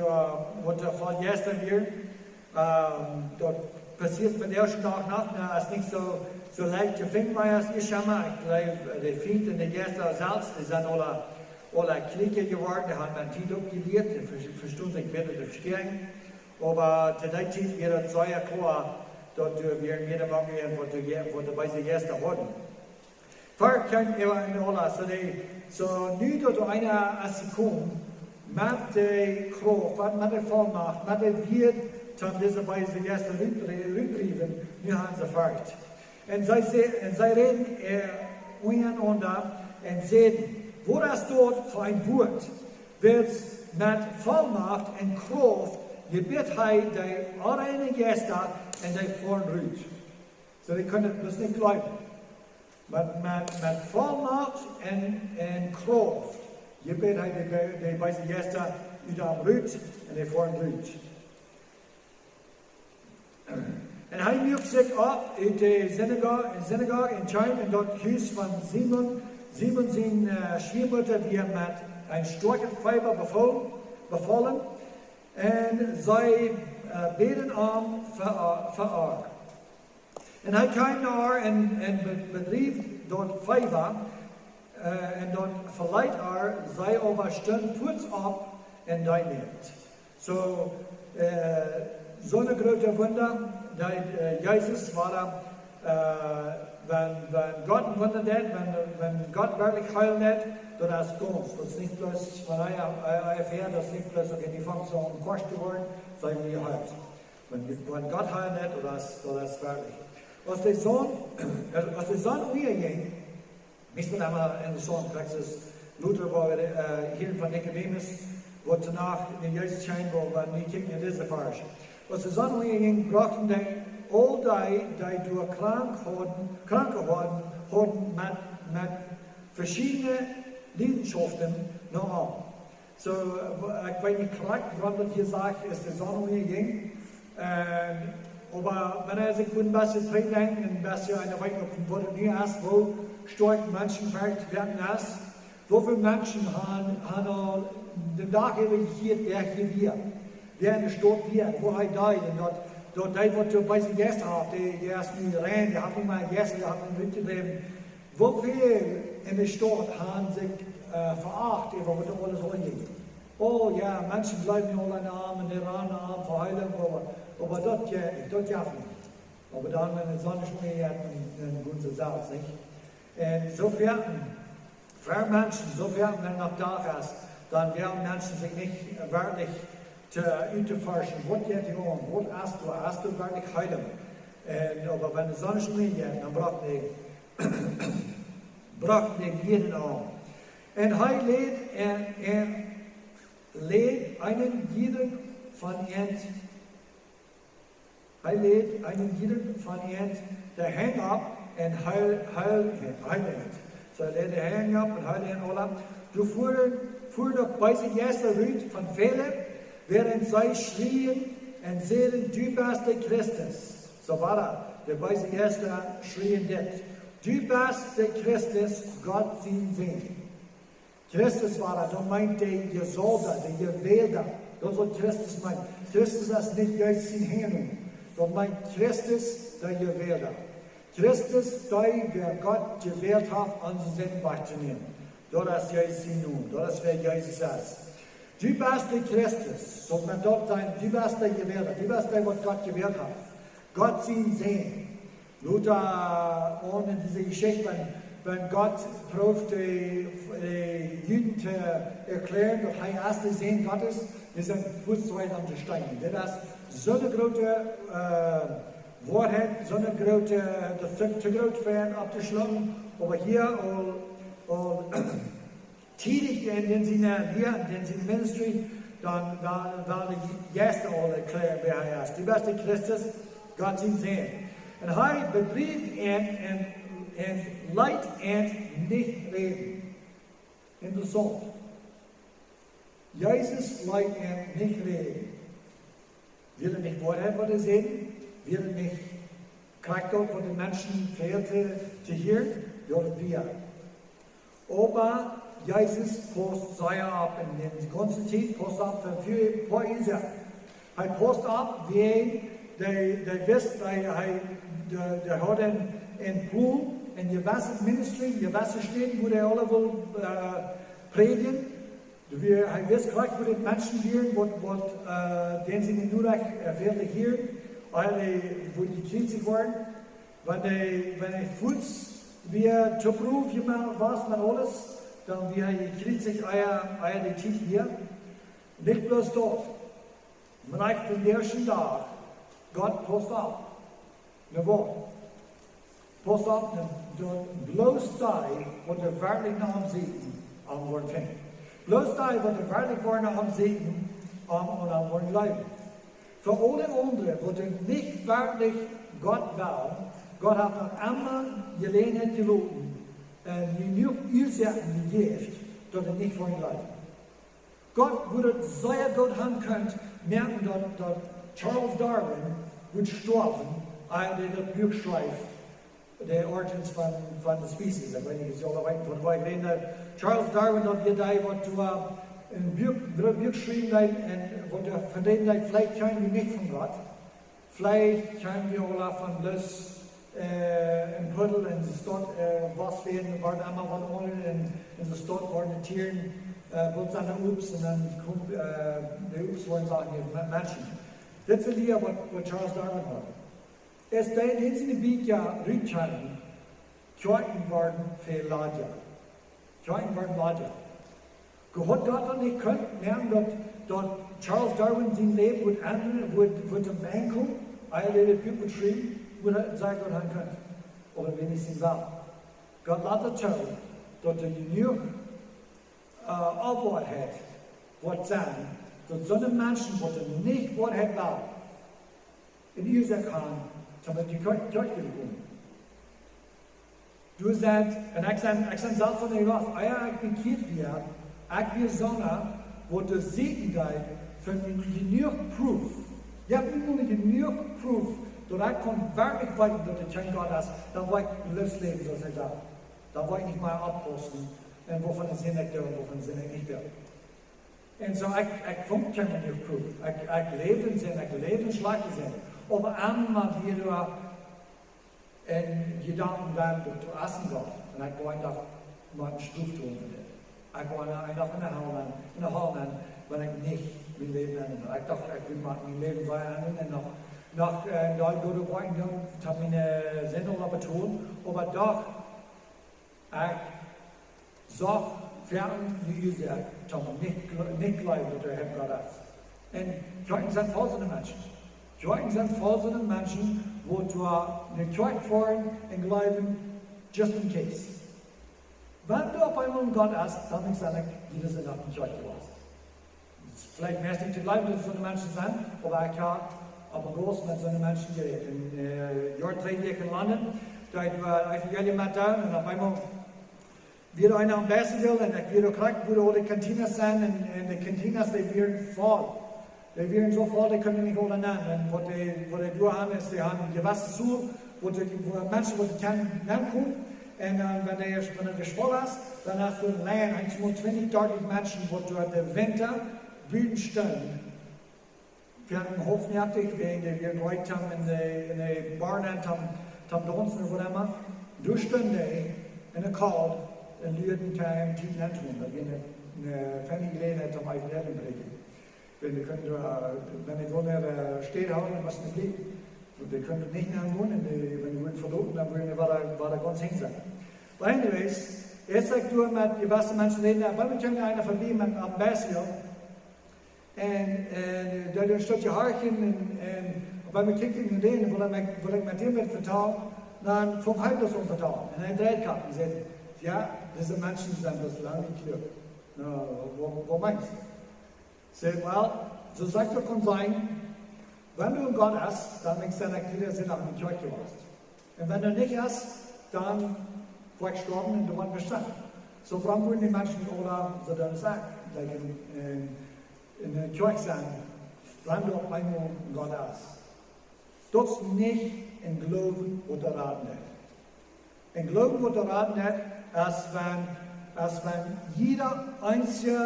waut doa voll Jeista wieren. Daut passieet vondoag dän Dach noch, nu, es nich soo, soo leicht to finjen, oba aus ieescht emol, ekj jleew, de Fient un de Jeista selfst, dee sent aula, aula kjlieekja jeworden, dee haben met Tiet uk jelieet, dee ve-, vestonen sikj bäta to vestonen. Oba to dee Tiet wia daut sea kloa, daut doa wieren mea mank an waut de Je-, waut de beese Jeista hauden. Forcht kjeem äwa an aula, soo dee, soo nu daut doa eena es jekomen met de Krauft, met, met de Vollmacht, met de Wieed, om dise beese Jeista rut, rutdriewen, nu haben see Forcht. Un see, see, un see räden, äh, unjarenaunda un säden: Waut es daut fa een Wuat? Wiels met Vollmacht un Krauft jebitt hee de onreine Jeista un dee foaren rut. Soo, dee kunnen daut bloos nich jleewen. Met, met, met Vollmacht un, un Krauft jebitt hee de, de, de beese Jeista ut am rut un dee foaren rut. Un hee muak sikj opp ut de Synago-, Synagoag un kjeem en daut Hus von Simon. Simon siene, äh, Schwiamutta wia met een stoakjet Feewa befo-, befolen. Un see, äh, bäden am fa, fa äa. Un hee kjeem no äa un, un be-, bedreef daut Feewa, äh, un daut veleet äa, see oba stunt fuaz opp un deed nich. Soo, äh, soone groote Wunda, daut, äh, Jesus wia, äh, wan, wan Gott een Wunda deed, wan, wan Gott werkjlich heelen deed, daut es gaunz. Daut es nich bloos wan hee, hee, hee, daut es nich bloos, okay, dee fangt soo aun kort to woaren, see wia jeheelt. Wan, wan Gott heelen deed, daut es, daut es werkjlich. Aus de Sonn, aus de Sonn unjajinkj, meist emma en de Sonn, praktisch, lota wia, äh, hia von Nikodemus, waut doano no Jesus kjeem, wua wie nu kjikjen no dise Varsch. Aus de Sonn unjajinkj, brochten dee aul dee, dee doa krank hauden, krank worden, hauden met, met veschiedne Liedenschoften no am. Soo, äh, ekj weet nich krakjt, wan daut hia sajcht, aus de Sonn unjajinkj. Ähm, oba wan eena sikj een bät trigj denkjt, een bät eena weet noch, woo daut nu es, woo stoakj Menschen veleicht worden es, woo väl Menschen haben, haben aul dän Dach äwa jehieet, wäa hia wia, wäa en de Staut wia, woo hee deed, un daut, daut dee waut doa bie sikj Jeist haud, dee, dee es nu rein, dee haft nich mea Jeist, dee haft nich mea Jeist. Woo väl en de Staut haben sikj, äh, veacht äwa waut doa aules aunjinkj. Oh jo, Menschen jleewen nu aul aun am un dee rannen am fa Heilunk, oba, oba daut je-, daut jeft nich. Oba dan, wan de Sonn es unjajegonen, dan, dan gonen see selfst, nich? Un soo foaken, fa Menschen, soo foaken, wan noch Dach es, dan woaren Menschen sikj nich werkjlich to, uttoforschen, waut jeit hia aun, waut es doa, es doa werkjlich Heilunk. Un, oba wan de Sonn schient, dan brocht de, brocht de Jieden aun. Un hee läd, un, un läd eenen jieda von an Hee läd eenen jieda von an de Henj opp un heeld, heeld, heeld an. Soo läd hee de Henj opp un heeld an aula. Doa fuaren, fuaren uk beese Jeista rut von väle, wäarent see schrieen un säden: "Du best de Christus." Soo wia daut, de beese Jeista schrieen dit: "Du best de Christus, Gott sien Sän." Christus wia daut, daut meent de Jesaulda, de Jewälda. Daut es waut Christus meent. Christus es nich Jesus sien Heenem. Daut meent Christus, de Jewälda. Christus, dee, wäa Gott jewält haft, onse Sind wajchtonämen. Daut es Jesus sien Nomen. Daut es wäa Jesus es. Du best de Christus. Soo met daut sien, du best de Jewälda. Du best dee, waut Gott jewält haft. Gott sien Sän. Lota aun en dise Jeschicht, wan, wan Gott proowd de, de Juden to erkjläaren, daut hee es de Sän Gottes, dee sent fuats aum to steenen. Dit es soone groote, äh, Woarheit, soone groote, daut es too groot fa an opptoschlucken, oba hia aul, aul tiedich en, en siene Lia, en siene Ministry, dan, dan, dan de Jeista aul erkjläaren, wäa hee es. Du best de Christus, Gott sien Sän. Un hee bedreef an un, un leet an nich räden. Interessaunt. Jesus leet an nich räden. Wia daut nich Woarheit, waut hee säd? Wia daut nich krakjt daut, waut de Menschen fäld to, to hieren? Jo, daut wia. Oba Jesus paust sea opp en de gaunze Tiet, paust opp fa väl, poa Uasoaken. Hee paust opp, wäajen dee, dee wist, hee, hee, dee, dee haud en, en Pool, en jewesse Ministry, jewesse Städen, wua hee aula wull, äh, prädjen. Doa wia, hee wist krakjt, wua de Menschen wieren, waut, waut, äh, dän siene Norecht, äh, wieren hia, ea dee, wua dee jekjriezicht worden. Wan dee, wan dee fuats wia to proow jemoakt wia met aules, dan wia hee jekjriezicht, ea, ea de Tiet wia. Nich bloos daut. Oba uk vondoag dän Dach, Gott paust opp. Na waut? Paust opp, dan, dan bloos dee, waut doa werkjlich no am sieekjen, am woaren finjen. Bloos dee, waut doa werkjlich woaren no am sieekjen, am, un am woaren jleewen. Fa aule aundre, waut doa nich werkjlich Gott wellen, Gott haft noch emma Jeläajenheit jeloten, un jenuach Uasoaken jejäft, daut dee nich woaren jleewen. Gott wudd daut sea goot han kunt moaken, daut, daut Charles Darwin wudd stoawen, ea hee daut Buak schreef, The Origins von, von the Species. Ekj weet nich, aus jie aula weeten, von wua ekj räd. Charles Darwin, daut wia dee, waut doa een Buak, een Buak schreef, un waut doa von dän deed, veleicht kjeem hee nich von Gott. Veleicht kjeem hee aula von bloos, äh, een Puddel un see stonen, äh, waut fa een, wia emma waut aundret un, un see stonen, worden de Tieren, äh, waut sent de Obst un dan kjeem, äh, de Obst worden Sachen fa Menschen. Dit es de Lia, waut, waut Charles Darwin haud. Aus dee en siene Bieekja rut kjeemen, Kjoakjen worden väl ladja. Kjoakjen worden ladja. Haud Gott daut nich kunt moaken, daut, daut Charles Darwin sien Läwen wudd endren, wudd, wudd een Enj komen, ea hee daut Buak wudd schriewen, wudd hee sea goot han kunt. Oba wia nich sien Wellen. Gott leet daut too, daut doa jenuach, äh, Onwoarheit woat sennen, daut soone Menschen, waut doa nich Woarheit wellen, en Uasoak han, toom enne Kjoakj, Kjoakj komen. Doa sent, un ekj sie, ekj sie selfst aun de Wajch, ea ekj bekjieet wia, ekj wia soona, waut doa sieekjen deed, fa jenuach Proof. Jo, wie motten jenuach Proof, daut ekj kunn werkjlich weeten, daut doa kjeen Gott es, dan wudd ekj bloos läwen, soo aus hee sajcht. Dan wudd ekj nich mea oppaussen, un wuavon Sind ekj doo, un wuavon Sind ekj nich doo. Un soo, ekj, ekj funk kjeene Proof. Ekj, ekj läwd en Sind, ekj läwd en schlajchte Sind. Oba emma wada en Jedanken dan daut to essen wia. Un ekj wia een Dach mau een Strof doonen fa dit. Ekj wia een Dach en de Hal, en de Hal, wan ekj nich mien Läwen endren. Ekj docht, ekj wudd mau mien Läwen wieda endren un noch, noch, äh, doa goode Woakjen doonen, toom miene, äh, Sind aula betolen. Oba doch, Ekj sach foaken de Uasoak, daut nich, nich jleewen, daut doa een Gott es. Un Kjoakjen sent voll soone Menschen. Kjoakjen sent voll soone Menschen, waut doa no de Kjoakj foaren un jleewen, just in case. Wan doa opp eemol een Gott es, dan es daut nich, dee es noch nich jewast. Veleicht meist nich to jleewen, daut soone Menschen sent, oba ekj hab opp een Kurs met soone Menschen jerät. Een Joa trigj wia ekj en London, doa wia ekj Evangelium met doonen un opp eemol wia doa een Ambassador un ekj wia doa krakjt, wua aul de Cantinas sent un, un de Cantinas, dee wieren voll. Dee wieren soo voll, dee kunnen nich aula nenn. Un waut dee, waut dee doa haben es, dee haben jewesse Sool, wua dee, wua Menschen, waut dee kjennen nenkomen. Un wan dee, wan dee voll es, dan es doa een Lien, eent mol twintich, dartich Menschen, waut doa de Winta buten stonen. Wia een Hoff noaktich, wäajen dee wia reed toom en de, en de Bar nenn toom, toom daunsen ooda waut emma. Doa stunden dee en de Kolt un luaden toom Tiet nenn to komen. Daut wia eene, eene feine Jeläajenheit toom Evangelium prädjen. Wan dee kunnen, wan dee wullen äare Städ hoolen, dan musten dee bliewen. Dee kunnen nich nenn gonen un dee, wan dee wudden veloten, dan wudden dee wada, wada gaunz hinjen sennen. But anyways, aus ekj doa met jewesse Menschen räd, dan bie mie kjeem eena verbie met een Ambassador. Un, un dee deed een Stekj horchen un, un opp eemol kjikjt hee no dän, wull hee met, wull hee met dän waut vetalen, dan funk hee daut aun vetalen. Un hee dreid Kopp un säd: "Jo, dise Menschen sent bloos lang nich kloa." "Na, waut, waut meenst?" Säd: "Well, soo aus ekj daut kaun seenen, wan doa een Gott es, dan mott daut sennen, ekj wia soo lang nich jewast. Un wan doa nich es, dan woa ekj stoawen un doa woat nuscht sennen." Soo, wuarom wudden dee Menschen aula soo doonen sajen, like, en, en, en de Kjoakj sennen, wan doa opp eemol een Gott es? Daut es nich een Gloowen, waut doa raden deit. Een Gloowen, waut doa raden deit, es wan, es wan jieda eensje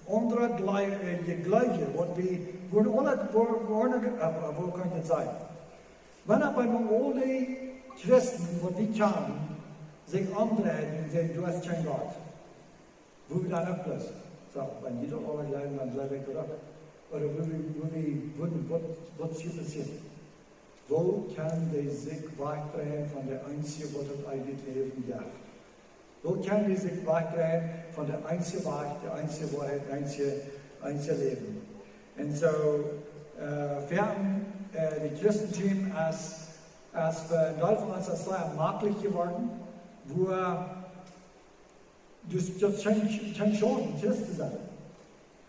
aundre Glei-, äh, Jegleewje, waut wie, woo aule, woo, woo, äh, woo kaun ekj daut sajen? Wan opp eemol aul dee Christen, waut wie kjanen, sikj omdreien un sajen: "Doa es kjeen Gott." Woo wie dan uk bloos, soo, wan wie daut aula jleewen, dan jleew ekj daut uk. Ooda woo wie, woo wie, woo, waut, waut es hia passieet? Woo kjennen dee sikj wajchdreien von de eensje, waut daut eewje Läwen jeft? Woo kjennen dee sikj wajchdreien von de eensje Wajch, de eensje Woarheit, eensje, eensje Läwen? Un soo, äh, foaken, äh, daut Christentum es, es fa een Deel von ons es sea maklich jeworden, wua, daut, daut es kjeen, kjeen Schoden, Christ to sennen.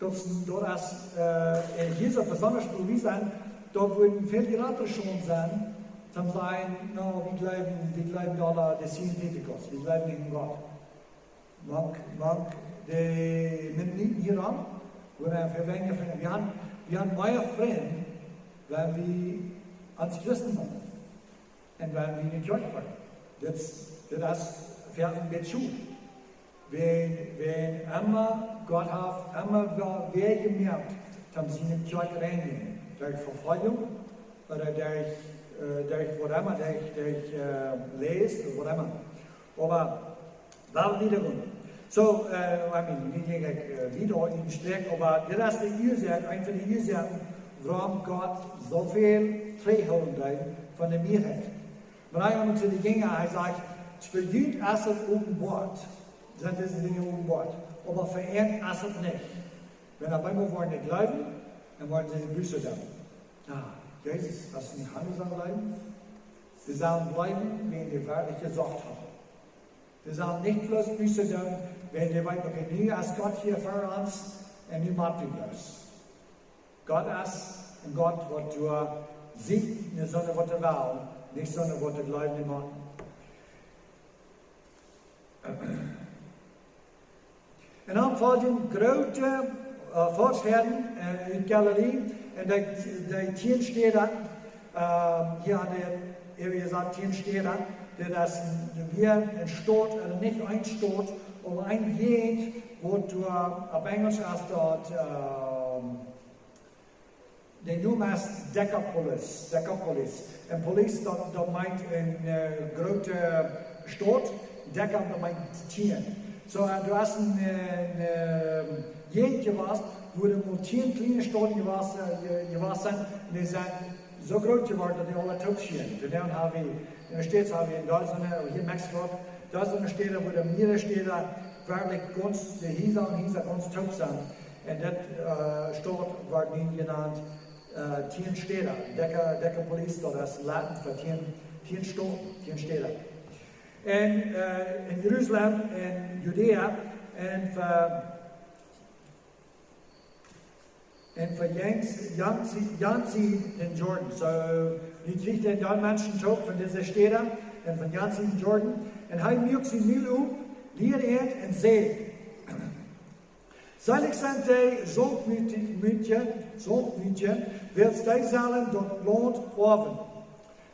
Daut, daut es, äh, un hia es daut besonda, wua wie sent, daut wudd een väl jratre Schoden sennen, to sajen: "Na, wie jleewen, wie jleewen aula de scientificos, wie jleewen nich aun Gott." Mank, mank de Mennoniten hia aun, wua wie väl weinja Frind, wie haben, wie haben mea Frind, wan wie ons Christen sent. Un wan wie nich jehieet woaren. Daut, daut es fa een bät soo. Wan, wan emma Gott haft, emma wäa, wäa jemoakt, dan siene Kjoakj reinjen. Derch Vefoljunk, ooda derch, äh, derch waut emma, derch, derch, äh, Läs, ooda waut emma. Oba Well, wieda gonen. Soo, äh, I mean, nich, nich, äh, wieda en Stekj, oba dit es de Uasoak, eent von de Uasoaken, wuarom Gott soo väl trigjhoolen deed von de Mieeheit. Wan hee dan to de Jinja, hee sajcht: "Fa junt es et openboa, sent dise Dinja openboa, oba fa an es et nich." Wan opp eemol woaren dee jleewen, dan woaren see Buss doonen. Jo, Jesus, waut nich aundasch sellen jleewen? See sellen jleewen, wäajen dee werkjlich jesocht haben. See sellen nich bloos Buss doonen, wan dee weeten: "Okay, nu es Gott hia fa ons un nu moak wie bloos." Gott es een Gott, waut doa sitt, nich soone, waut doa well, nich soone, waut doa jleewen motten. Un dan foljen groote, äh, Volkshäaden, äh, ut Galiläa, un dee, dee tieen Städa, äh, hia aun de, hab wie jesajcht, tieen Städa, daut es een, wia een Staut, äh, nich een Staut, oba een Jäajent, waut doa opp Enjlisch es daut, äh, de Nomen es Decapolis, Decapolis. Un polis, daut, daut meent een, äh, groote Staut, deca, daut meent tieen. Soo, äh, doa es een, äh, een, äh, Jäajent jewast, wua doa mau tieen kjliene Stauten jewast, äh, je-, jewast sent. Un dee sent soo groot jeworden, daut dee aula toop schienen. Vondoag hab wie, en de States hab wie en Deel soone, hia en Mexiko, Daut es eene Städ, wua de mierere Städ werkjlich gaunz, de Hiesa un Hiesa gaunz toop sent. Un daut, äh, Staut woat nu jenant, äh, tieen Städ. Dikje, dikje Police, daut es Latin fa tieen, tieen Staut, tieen Städ. Un, äh, en Jerusalem, en Judäa, un fa un von jant, jant, jant Sied dän Jordan. Soo, nu kjrieech hee dan Menschen toop von dise Städ un von jant Sied dän Jordan. Un hee muak sien Mul op, lieed an un säd: Seelich sent dee Sachtmootje, Sachtmootje, wiels dee sellen daut Launt oawen.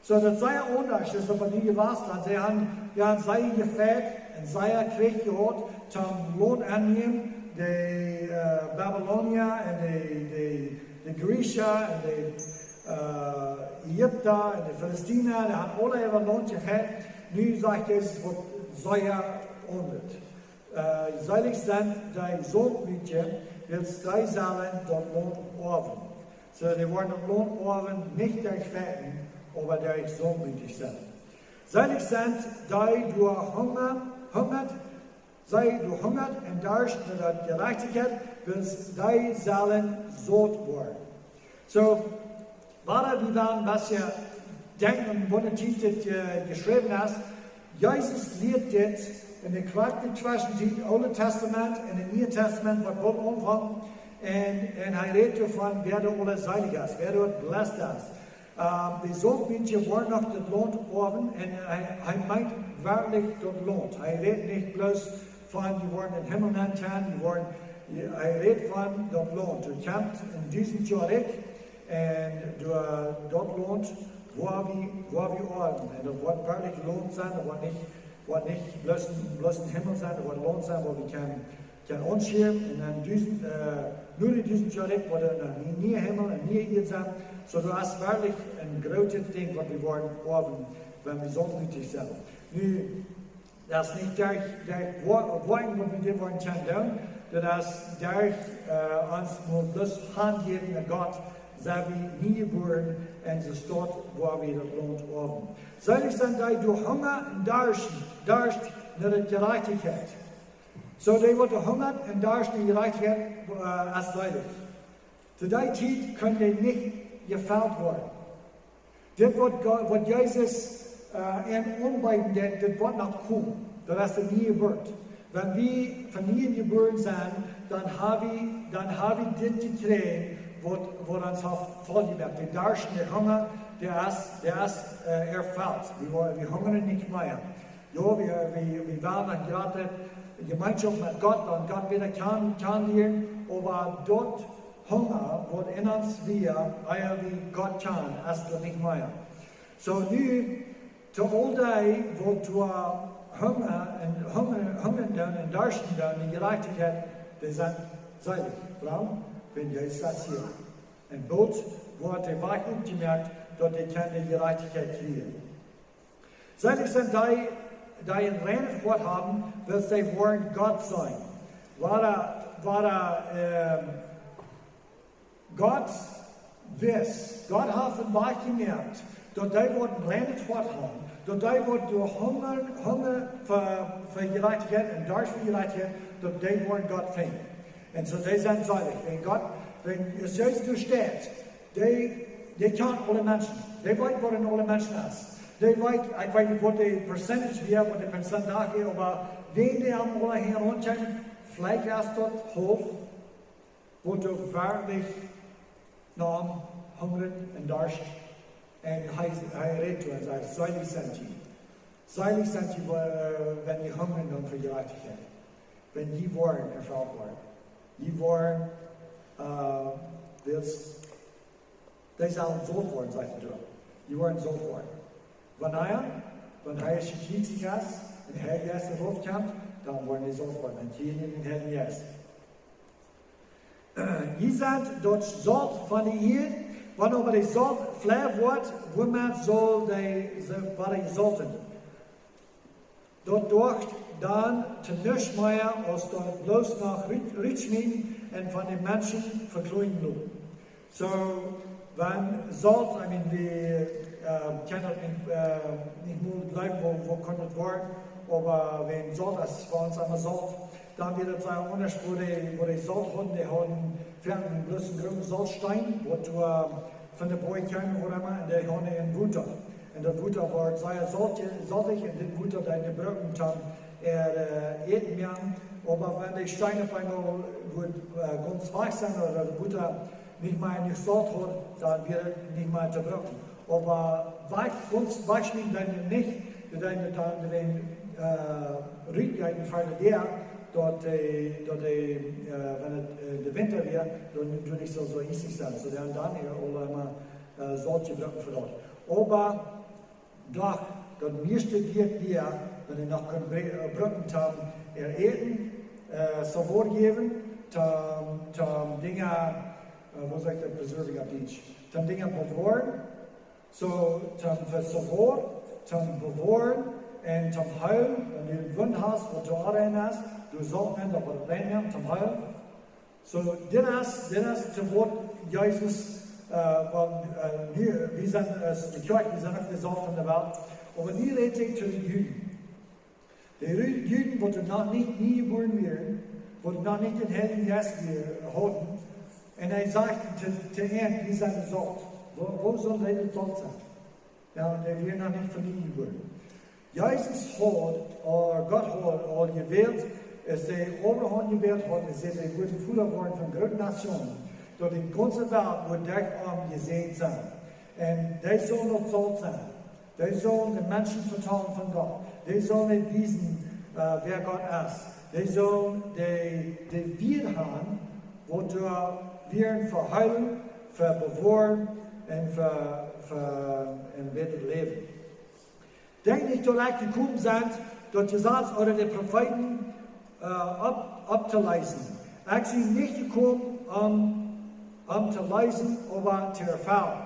Soo daut sea aundasch es, waut wie nu jewast haben. See haben, dee haben sea jefajcht un sea Kjrich jehaut, toom Launt aunnämen, de, äh, Babylonia un de, de, de Griechische un de, äh, Ägipta un de Palästina, dee haben aule äwa Launt jefajcht. Nu sajcht Jesus, waut sea aundasch. Äh, seelich sent dee Sachtmootje, wiels dee sellen daut Launt oawen. Soo, dee woaren daut Launt oawen nich derch Fajchten, oba derch sachtmootich sennen. Seelich sent dee, dee hunga-, hungat, see, dee hungat un darscht no de Jerajchtichkjeit, wiels dee sellen saut woaren. Soo, wada wie dan waut je denkjen, waut de Titel, äh, jeschräwen es, Jesus lieet dit en de krakjte Tweschentiet, Oole Tastament un de Niee Tastament, waut woat aunfangen. Un, un hee rät doavon, wäa doa aula seelich es, wäa doa blessed es. Ähm, de Sachtmootje woaren noch daut Launt oawen un hee, hee meent werkjlich daut Launt. Hee rät nich bloos von, dee woaren em Himmel nenkomen, dee woaren, hee rät von daut Launt. Daut kjemt en dusent Joa Rikj un doa daut Launt, wua wie, wua wie oawen. Un daut woat werkjlich Launt sennen, daut woat nich, woat nich bloos, bloos em Himmel sennen, daut woat Launt sennen, wua wie kjennen, kjennen aunschieren. Un dan dusent, äh, no dusent Joa Rikj woat doa een niea Himmel un niee Ieed sennen. Soo, daut es werkjlich een grootet Dinkj, waut wie woaren oawen, wan wie sachtmootich sent. Nu, daut es nich derch, derch Wo-, Woakjen, waut wie dit woaren kjennen doonen. Daut es derch, äh, ons mol bloos hanjäwen aun Gott, sent wie nie jebuaren un soo staut, wua wie daut Launt oawen. Seelich sent dee, dee hunga un darscht, darscht no de Jerajchtichkjeit. Soo, dee waut hungat un darscht no Jerajchtichkjeit, äh, es seelich. To dee Tiet kunn dee nich jefelt woaren. Dit waut Go-, waut Jesus, äh, an aunbeeden deed, dit woat noch komen. Daut es de niee Jeburt. Wan wie von nieem jebuaren sent, dan haben wie, dan haben wie dit jekjräajen, waut, waut ons haft voll jemoakt. De Darscht, de Hunga, dee es, dee es, äh, erfelt. Wie wo-, wie hungren nich mea. Jo, wie, wie, wie wellen eene groote Jemeenschoft met Gott, wan Gott wada kjanen, kjanen lieren, oba daut Hunga, waut en ons wia, ea wie Gott kjanen, es daut nich mea. Soo nu, to aul dee, waut doa hunga un hunga, hunga doonen un darschten doonen, de Jerajchtichkjeit, dee sent seelich, wuarom? Wiels Jesus es hia. Un boolt woat de Wajch opjemoakt, daut dee kjennen de Jerajchtichkjeit kjrieen. Seelich sent dee, dee een reinet Hoat haben, wiels see woaren Gott seenen. Wada, wada, ähm, Gott wist, Gott haft een Wajch jemoakt, daut dee woat een reinet Hoat haben, daut dee woat doa hunga, hunga fa, fa Jerajchtichkjeit un darscht fa Jerajchtichkjeit, daut dee woaren Gott finjen. Un soo, dee sent seelich. Wan Gott, wan Jesus doa steit, dee, dee kjant aule Menschen. Dee weet, waut en aule Menschen es. Dee weet, ekj weet nich, waut de percentage wia, waut de percentage wia, oba wan dee aum aula hia raunkjeemen, veleicht es daut haulf, waut doa werkjlich no am hungren un darschten. Un hee, hee rät to an un sajcht: Seelich sent jie. Seelich sent jie, wa-, wan jie hungren doonen fa Jerajchtichkjeit. Wan jie woaren erfelt woaren. Jie woaren, äh, wiels, dee sellen saut woaren, sajcht hee doa. Jie woaren saut woaren. Wanea? Wan hee es jekjriezicht un hee es doa rauf jekomen, dan woaren dee saut woaren. Un jie en dän Heiljen Jeist. Jie sent daut Solt von de Ieed, wan oba daut Solt flau woat, wuarom saul dee, see, woaren jesolten? Daut doagt dan to nuscht mea, aus daut bloos noch rut-, rutschmeeten un von de Menschen vekloajen loten. Soo, wan Solt, I mean, wie, äh, kjennen daut nich, äh, nich mol jleewen, woo, woo kunn daut woaren? Oba wan Solt es fa ons emma Solt, dan wia daut sea aundasch, woo dee, woo dee Solt hauden, dee hauden fa een bloos een grooten Soltsteen, waut doa von de Boaj kjeem, woo emma, un dee hauden en Wota. Un daut Wota wort sea soltje-, soltich, un dit Wota deed dee brucken toom äa, äh, Äten moaken. Oba wan dee Steen opp eemol wudd, äh, gaunz wajch sennen, ooda daut Wota nich mea jenuach Solt haud, dan wia et nich mea to brucken. Oba wajch, gaunz wajchschmieten deed et nich, dee deed et dan, äh, rutjeeten fa de Däa, daut dee, daut dee, äh, wan et, äh, de Winta wia, dan, dan nich soo, soo hiesich sennen. Soo, dee hauden dan äa aul emma, äh, Solt jebrukt fa daut. Oba doch, daut mieeschte wia, wia, wan dee noch kunnen bre-, äh, brucken toom äa Äten, äh, soo wajchjäwen, toom, toom Dinja, äh, woo sajcht daut, preserving opp Dietsch? Toom Dinja bewoaren, soo, toom fa soo wajch, toom bewoaren un toom heelen, wan du eene Wund hast, waut doa aun es, du saust daut waut reinmoaken, toom heelen. Soo, dit es, dit es to waut Jesus, äh, wan, äh, nu, wie sent, äh, de Kjoakj, wie sent uk de Solt von de Welt. Oba nu rät hee to de Juden. De Ru-, Juden, waut noch nich nie jebuaren wieren, waut noch nich dän Heiljen Jeist wia-, hauden. Un hee sajcht to, to an, wie sent de Solt. Woo, woo sell dee daut Solt sennen? Jo, dee wieren noch nich von nie jebuaren. Jesus haud, ooda Gott haud aul jewält, aus hee Abraham jewält haud, aus hee wudd Voda woaren von groote Nationen, daut de gaunze Welt wudd derch am jesäajent sennen. Un dee sullen daut Solt sennen. Dee sullen de Menschen vetalen von Gott. Dee sullen wiesen, äh, wäa Gott es. Dee sullen de, de Wieed haben, waut doa wieren fa heelen, fa bewoaren un fa, fa een bätret Läwen. Denkj nich, daut ekj jekomen sie, daut Jesaz ooda de Profeeten, äh, opp-, opptoläsen. Ekj sie nich jekomen om, om to läsen, oba to erfellen.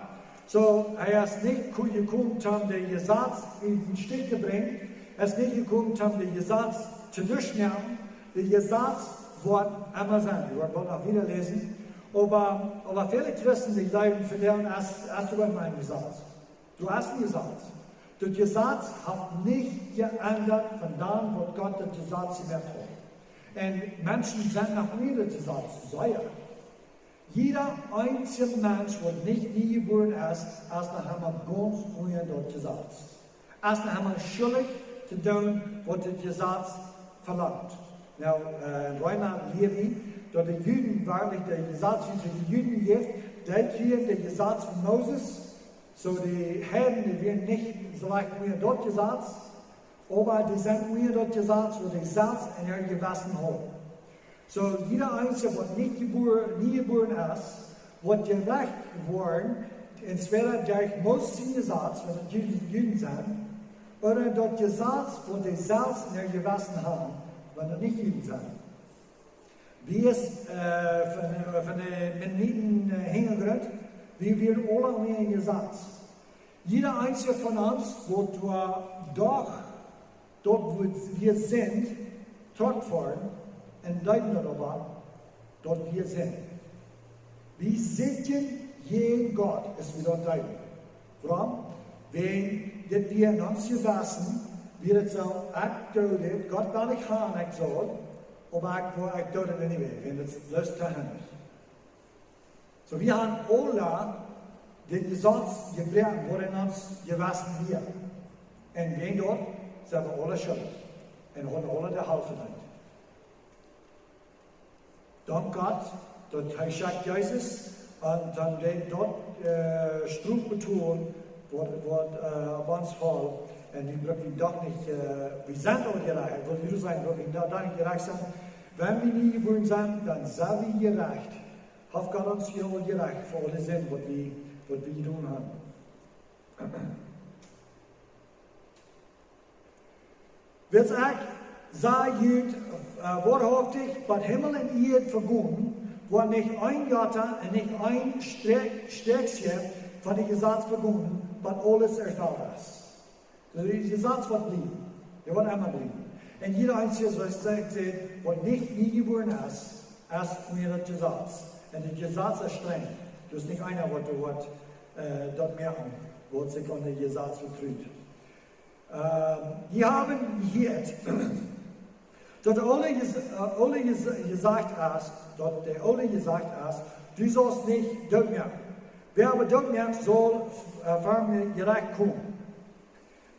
Soo, hee es nich ko-, jekomen om de Jesaz en dän Stich to brinjen. Hee es nich jekomen om de Jesaz to nuscht moaken. De Jesaz woat emma sennen. Wie woaren noch wieda läsen. Oba, oba väle Christen, dee jleewen, fa dee es, es doa emma een Jesaz. Doa es een Jesaz. Daut Jesaz haft nich jeendat von dan, waut Gott daut Jesaz jemoakt haft. Un Menschen sent noch unja daut Jesaz, sea. Jieda eensja Mensch, waut nich nie jebuaren es, es noch emma gaunz unja daut Jesaz. Es noch emma schuldich to doonen, waut daut Jesaz velangt. Nu, äh, en Reema lia wie, daut de Juden werkjlich daut Jesaz, waut de Juden jeft, dee kjrieen daut Jesaz von Moses, soo de Heiden, dee wieren nich soo leicht unja daut Jesaz, oba dee sent unja daut Jesaz, waut dee selfst en äa Jewessen hauden. Soo, jieda eensja, waut nich jebuaren, nie jebuaren es, woat jerecht woaren, entwäda derch Moses sien Jesaz, wan daut Juden, Juden sent, ooda daut Jesaz, waut dee selfst en äa Jewessen haben, wan daut nich Juden sent. Wie es, äh, von, von de Mennoniten, äh, Hinjagrunt, wie wieren aule unja een Jesaz. Jieda eensja von ons woat doa doch, daut waut wie sent, trotj woaren un deeden daut oba, daut wie sent. Wie sindjen jäajen Gott, aus wie daut deeden. Wuarom? Wiels dit wia en ons Jewessen, wia et soo, ekj doo dit, Gott well nich haben, ekj saul, oba ekj, ekj doo et anyway, wiels et bloos to haben. Soo, wie haben aule daut Jesaz jebroaken, waut en ons Jewessen wia. Un wäajen daut sent wie aule schuldich. Un haben aule de Hal vedeent. Dank Gott, daut hee schekjt Jesus un dan deed daut, äh, Strof betolen, waut, waut, äh, opp ons foll. Un wie brucken doch nich, äh, wie sent aul jerecht, ekj well hia sajen, brucken doch, doch nich jerecht sennen. Wan wie nie jebuaren sent, dan sent wie jerecht. Haft Gott ons hia aul jerecht fa aule Sind, waut wie, waut wie jedonen haben. Wiels ekj saj junt, äh, woarhauftich, waut Himmel un Ieed vegonen, woat nich een Jota un nich een Sträak-, Sträakje von daut Jesaz vegonen, waut aules erfelt es. Soo, daut Jesaz woat bliewen. Daut woat emma bliewen. Un jieda eensja, soo aus ekj säd, waut nich nie jebuaren es, es unja daut Jesaz. Un daut Jesaz es strenj. Doa es nich eena, waut, waut, äh, daut moaken, waut sikj aun daut Jesaz vetrut. Jie haben jehieet, daut de Oole jesajcht es, daut de Oole jesajcht es: Du saust nich doot moaken. Wäa oba doot moakt, saul ver mien Jerecht komen.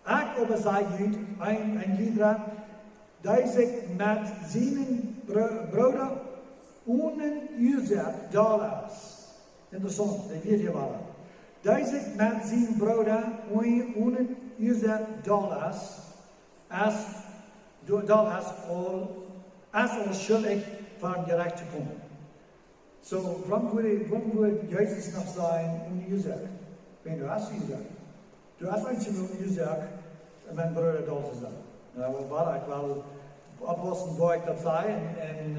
Ekj oba saj junt, een jieda, dee sikj met sienen Brooda onen Uasoak doll es. Interessaunt, dee wieet hia wada. Dee sikj met sienen Brooda onen Uasoak doll es, es, doll es, es aul schuldich ver daut Jerecht to komen. Soo, wuarom wudd Jesus noch sajen onen Uasoak? Wan du hast Uasoak, du hast eensje Uasoak, mien Brooda doll to sennen. Na, oba ekj well oppaussen, woo ekj daut saj. Un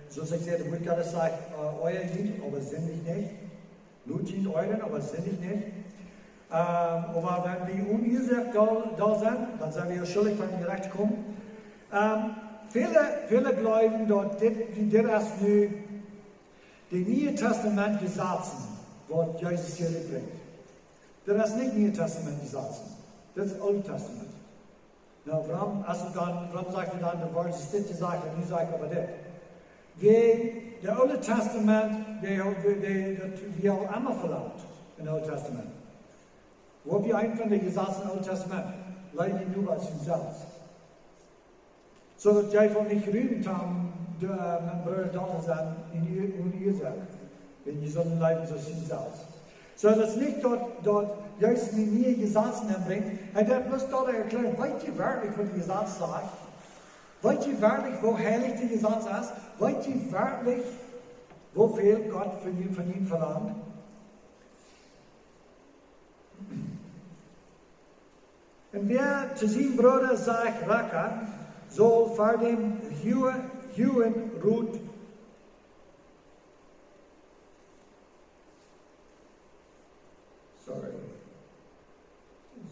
soo aus ekj säd, de Wuat Gottes sajcht: Oaja junt, oba sindicht nich. Lot junt oajren, oba sindicht nich. Oba wan wie onen Uasoak doll sent, dan sent wie schuldich ver daut Jerecht to komen. Väle jleewen, daut dit es nu de Niee Testament Jesazen, waut Jesus hia rutbrinjt. Dit es nich Niee Testament Jesazen, dit es Oolet Testament. Na, wuarom sajcht hee dan, daut woat dit jesajcht un nu sajcht hee oba dit? Wiels daut Oole Testament, daut wia aul emma velangt em Oolen Testament. Woo wia eent von de Jesazen em Oolen Testament? Leew dien Noba aus die selfst. Soo daut jie von nich riemen toom, de, mien Brooda doll to sennen onen Uasoak, wan jie sullen leewen soo aus jie selfst. Soo daut es nich daut Jesus nu niee Jesazen enbrinjt. Hee deit bloos dolla erkjläaren: Weet jie werkjlich, waut de Jesaz sajcht? Weet jie werkjlich, woo heilich de Jesaz es? Weet jie werkjlich, woo väl Gott von junt velangt? Un wäa to sienen Brooda sajcht Racka, saul ver däm huagen Rot,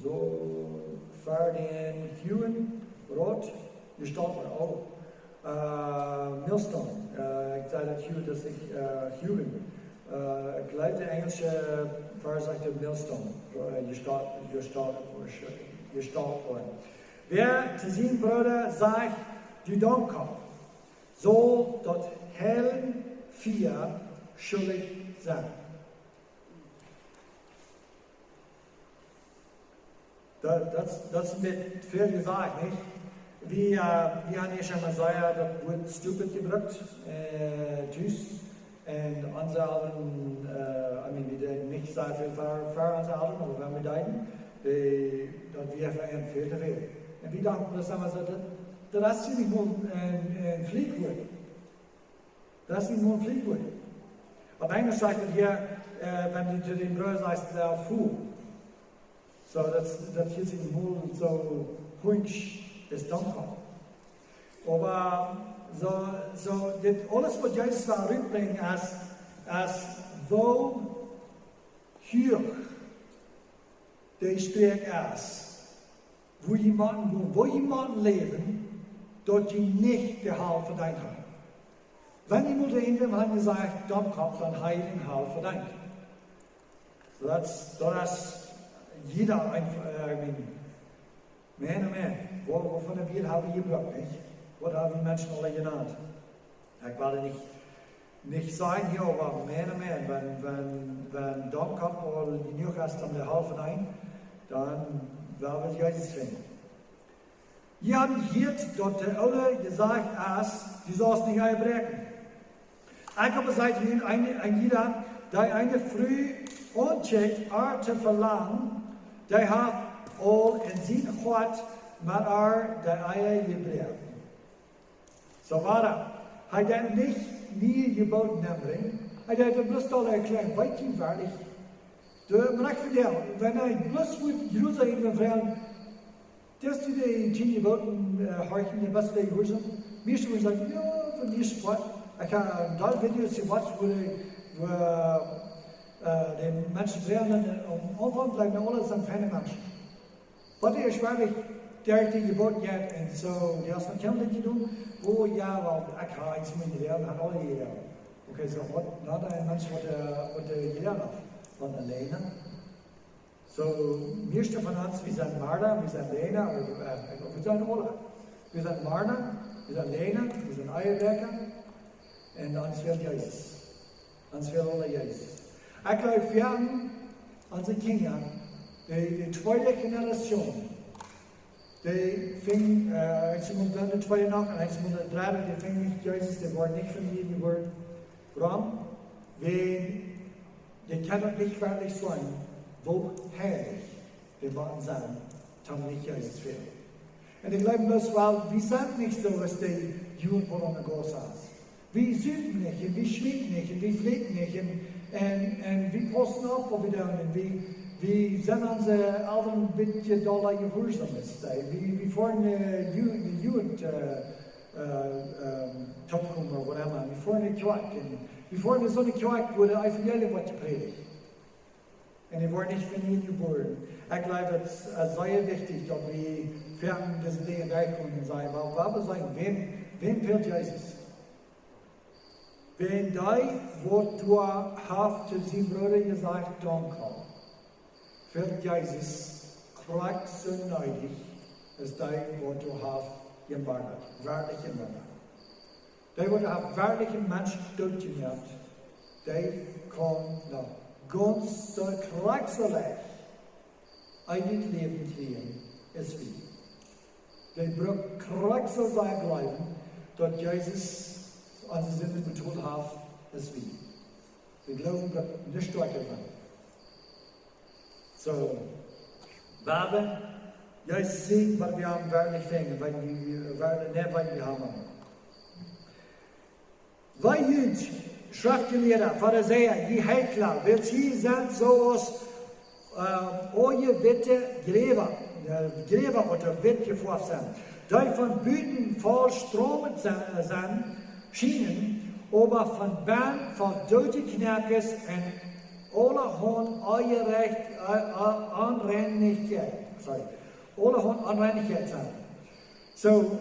saul ver dän huagen Rot jestolpt woaren. Millstone. Ekj saj daut huagen, daut es nich huagen. Ekj jleew, de enjelsche Varsch sajcht millstone, jestolpt woaren. Wäa to sienen Brooda sajcht: Du Domkopp, saul daut Hell Fia schuldich sennen. Daut es een bät väl jesajcht, nich? Wie haben ieescht emol sea daut Wuat stupid jebrukt tus. Un onse Elren, I mean, wie deeden nich sea väl ver onse Elren, oba wan wie deeden, daut wia fa an väl to väl. Un wie dochten, daut es emol soo, daut es nich mol een Fluchwuat. Daut es nich mol een Fluchwuat. Opp Enjlisch sajcht daut hia: Wan du to dän Brooda sajchst: Thou fool. Soo, daut hia es nich mol soo hunjsch aus Domkopp. Oba soo, dit aules, waut Jesus doa rutbrinjt, es, es woo huach de Sproak es, woo jie motten gonen, woo jie motten läwen, daut jie nich de Hal vedeent haben. Wan jie mol irjentwäm haben jesajcht: Domkopp, dan ha jie de Hal vedeent. Daut es jieda eent, I mean, man, oh man, woo väl von de Wieed hab wie jebrukt, nich? Waut haben wie Menschen aula jenant? Ekj well nich sajen hia, oba man, oh man, wan Domkopp aul jenuach es om de Hal vedeent, dan woa wie Jesus finjen. Jie haben jehieet, daut de Oole jesajcht es: Du saust nich Ehe bräakjen. Ekj oba saj junt, een jieda, dee eene Fru aunkjikjt, ar to velangen, dee haft aul en sien Hoat met ar de Ehe jebroaken. Soo wada, hee deed nich niee Jebooten enbrinjen, hee deed bloos dolla erkjläaren: Weet jie werkjlich, de Rajcht fa däm, wan hee bloos wudd jrosa äwen froagen: Deist du de tieen Jebooten horchen, best du dee jehuarsom? Mieeschte wudden sajen: Jo, fa mie es daut. Ekj hab een Deel Videos jewatcht, wua de Menschen froagen, aum Aunfank jleewen aules sent feine Menschen, waut ieescht werkjlich derch de Jebooten jeit un soo, dee haft noch kjeen Dinkj jedonen. Oh jo, well, ekj hab eent mol jelieet, hab aule jelieet. Okay, soo waut, na, de Mensch, waut, waut jelieet haft, von auleen. Soo, Ieeschte von ons, wie sent Marda, wie sent Läajna, wie sent Ola. Wie sent Marda, wie sent Läajna, wie sent Eiabräakja. Un ons fält Jesus. Ons fält aula Jesus. Ekj jleew, wie haben onse Kjinja, de, de tweede Generation, dee finjen, äh, ekj sie mol dan de tweede noch, un ekj sie mol de dredde, dee finjen nich Jesus, dee woaren nich von nieen jebuaren. Wuarom? Wiels dee kjennen nich werkjlich seenen, woo heilich dee motten sennen, toom nich Jesus fälen. Un ekj jleew bloos, wiels wie sent nich soo aus dee Jugend von onse Gott aus. Wie supen nich, un wie schmieten nich, un wie flieken nich, un, un, un wie paussen opp, waut wie doonen, un wie, wie sent onse Elren een bät dolla jehuarsom aus dee. Wie, wie foaren, äh, Ju-, de Jugend, äh, äh, ähm, toopkomen, ooda waut emma. Wie foaren no de Kjoakj, un wie foaren no soone Kjoakj, wua daut Evangelium woat jeprädicht. Un dee woaren nich von nieen jebuaren. Ekj jleew, daut es, äh, sea wichtich, daut wie foaken dise Dinja derchgonen un sajen, wiels, wiels wie sajen, wäm, wäm fält Jesus? Wan dee, waut doa haft to sienen Brooda jesajcht, Dank, fält Jesus krakjt soo needich aus dee, waut doa haft jemoakt, werkjlich jemoakt. Dee, waut doa haft werkjlich een Mensch doot jemoakt, dee kaun noch gaunz soo krakjt soo leicht eewjet Läwen kjrieen aus wie. Dee brukt krakjt soo sea jleewen, daut Jesus onse Sinden betolt haft aus wie. De Gloowen brukt nich stoakja sennen. Soo, wie haben, Jesus säd, waut wie haben werkjlich finjen, waut wie, waut, nä, waut wie haben. Wee junt, Schreftjelieede, Farisäa, jie Heichla, wiels jie sent soo aus, äh, oaje witte Jräwa, äh, Jräwa, waut witt jefoaft sent, dee von buten voll Stroom sent, äh, schienen, oba von bennen voll doodje Kjoakjes un aulahaunt Onreinichkjeit, äh, äh, Onreinichkjeit, sorry, aulahaunt Onreinichkjeit sent. Soo,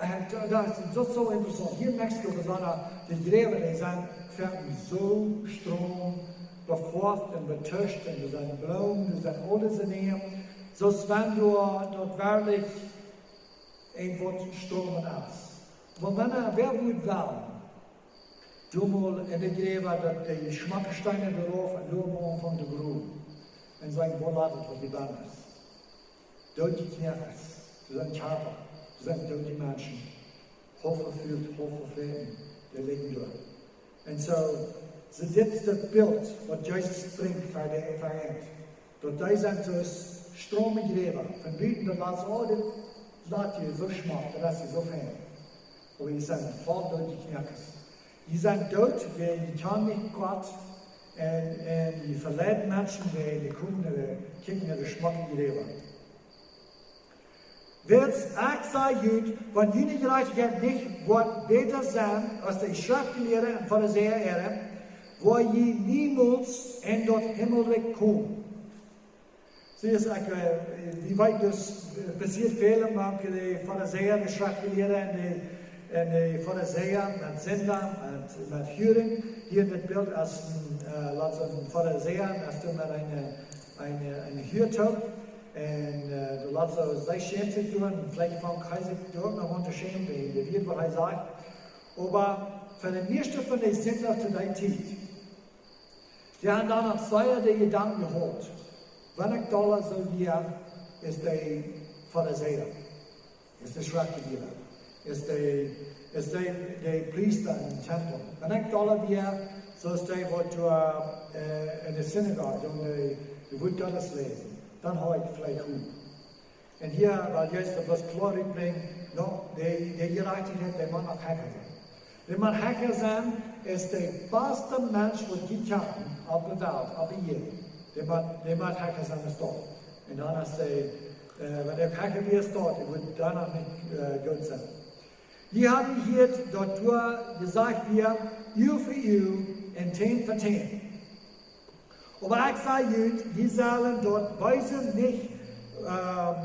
äh, daut, daut es soo interessaunt. Hia en Mexiko besonda, de Jräwa, dee sent foaken soo stroom befoaft un betuscht un doa sent Bloomen, doa sent aul dise Dinja. Soo aus wan doa daut werkjlich een Wort stromen es. Oba wan, äh, wäa wudd wellen, doa mol en de Jräwa, daut de schmocke Steena doarauf un doa mol von de Grund. Un sajen, woo lat et, waut doa bennen es. Doodje Kjoakjes, doa sent Kjarpa, doa sent doodje Menschen. Haulf vefult, haulf vefräten, dee lijen doa. Un soo, soo dit es daut Bilt, waut Jesus brinjt fa de, fa an. Daut dee sent soo aus stroome Jräwa. Von buten daut lat, oh, dit lat hia soo schmock, daut es hia soo fein. Oba jie sent voll doodje Kjoakjes. Jie sent doot, wiels jie kjanen nich Gott, un, un jie veleiden Menschen, wiels jie komen no de Kjoakj, no de schmocke Jräwa. Wiels ekj saj junt, wan june Jerajchtichkjeit nich woat bäta sennen aus de Schreftjelieede un Farisäa äare, woa jie niemols en daut Himmelrikj komen. Soo es ekj, äh, wie weeten, daut, äh, passieet väl mank de Farisäa, de Schreftjelieede un de, un de Farisäa met Sinda, met, met Huren. Hia en dit Bilt es een, äh, lat soo een Farisäa, es doa met eene, eene, eene Hua opp. Un, äh, doa lat soo, see schämt sikj doa, un veleicht funk hee sikj doa uk noch aun to schämen, wäajen de Wieed, waut hee sajcht. Oba fa de mieeschte von de Sinda to dee Tiet, dee haben dan noch sea de Jedanken jehaut, wan ekj dolla soo wia aus de Farisäa, aus de Schreftjelieede, aus de, aus de, de Priesta em Tempel. Wan ekj dolla wia soo aus dee, waut doa, äh, en de Sinagog, doa de, de Wort Gottes läsen, dan haud ekj veleicht Hopninj. Un hia, wiels Jesus daut bloos kloa utbrinjt, no, de, de Jerajchtichkjeit, dee mott noch hecha sennen. Dee mott hecha sennen aus de baste Mensch, waut jie kjanen opp de Welt, opp de Ieed. Dee mott, dee mott hecha sennen aus daut. Un dan es dee, äh, wan dee hecha wia aus daut, dee wudd dan noch nich, äh, goot sennen. Jie haben jehieet, daut doa jesajcht wia, Uagen fa Uagen un Tän fa Tän. Oba ekj saj junt, jie sellen daut Beese nich, ähm,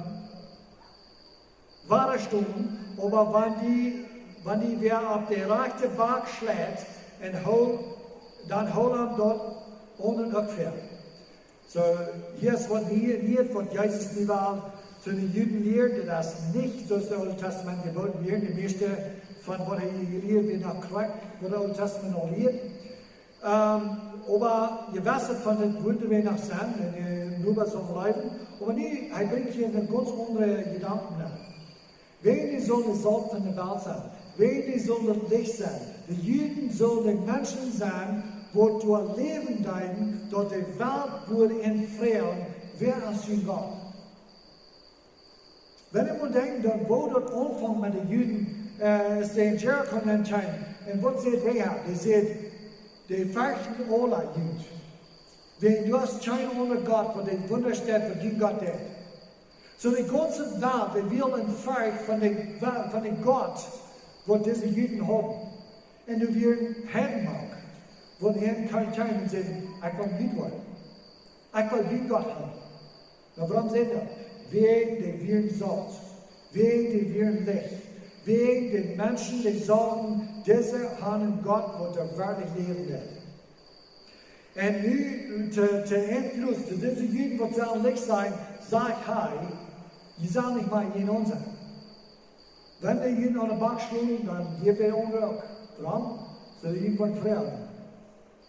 wadastonen, oba wan die, wan die wäa opp de rajchte Bak schleit, un hool, dan hool am daut aundre uk väa. Soo, hia es waut nie, nie waut Jesus nu aul to de Juden lieed. Daut es nich soo aus daut Oole Tastament jeboolt wia. De mieeschte von waut hee hia lieed, wia noch krakjt waut daut Oole Tastament aul lieed. Ähm, oba jie weeten von daut, woo wie noch sent, un, äh, nu bie soo Läwen. Oba nu, hee brinjt hia een gaunz aundre Jedanken aun. Wäa dee sull daut Solt von de Welt sennen? Wäa dee sull daut Licht sennen? De Juden sullen de Menschen sennen, waut doa läwen deeden, daut de Welt wudd erfoaren, wäa es jun Gott. Wan wie denkjen dan, woo daut aunfunk met de Juden, äh, aus see en Jericho nenn kjeemen, un waut säd Rahab? Dee säd: "Dee ferchten aule junt. Wäajen doa es kjeen aundra Gott, waut dee Wunda deit, waut jun Gott deit." Soo de gaunze Welt, dee wia en Forcht von de, von de Gott, waut dise Juden hauden. Un doa wia een Heiden mank, waut an kjeem, kjeem un säd: "Ekj well Jud woaren. Ekj well jun Gott haben." Nu, wuarom säd hee daut? Wäajen dee wieren Solt. Wäajen dee wieren Licht. Wäajen de Menschen, dee sagen: "Dise haben en Gott, waut doa werkjlich läwen deit." Un nu, to, to Enschluss, to dise Juden, waut sellen Licht sennen, sajcht hee: "Jie sellen nich mea jäajenaunda sennen." Wan dee junt aun de Back schlonen, dan jeft dee aundre uk. Wuarom? Soo dee junt woaren froagen: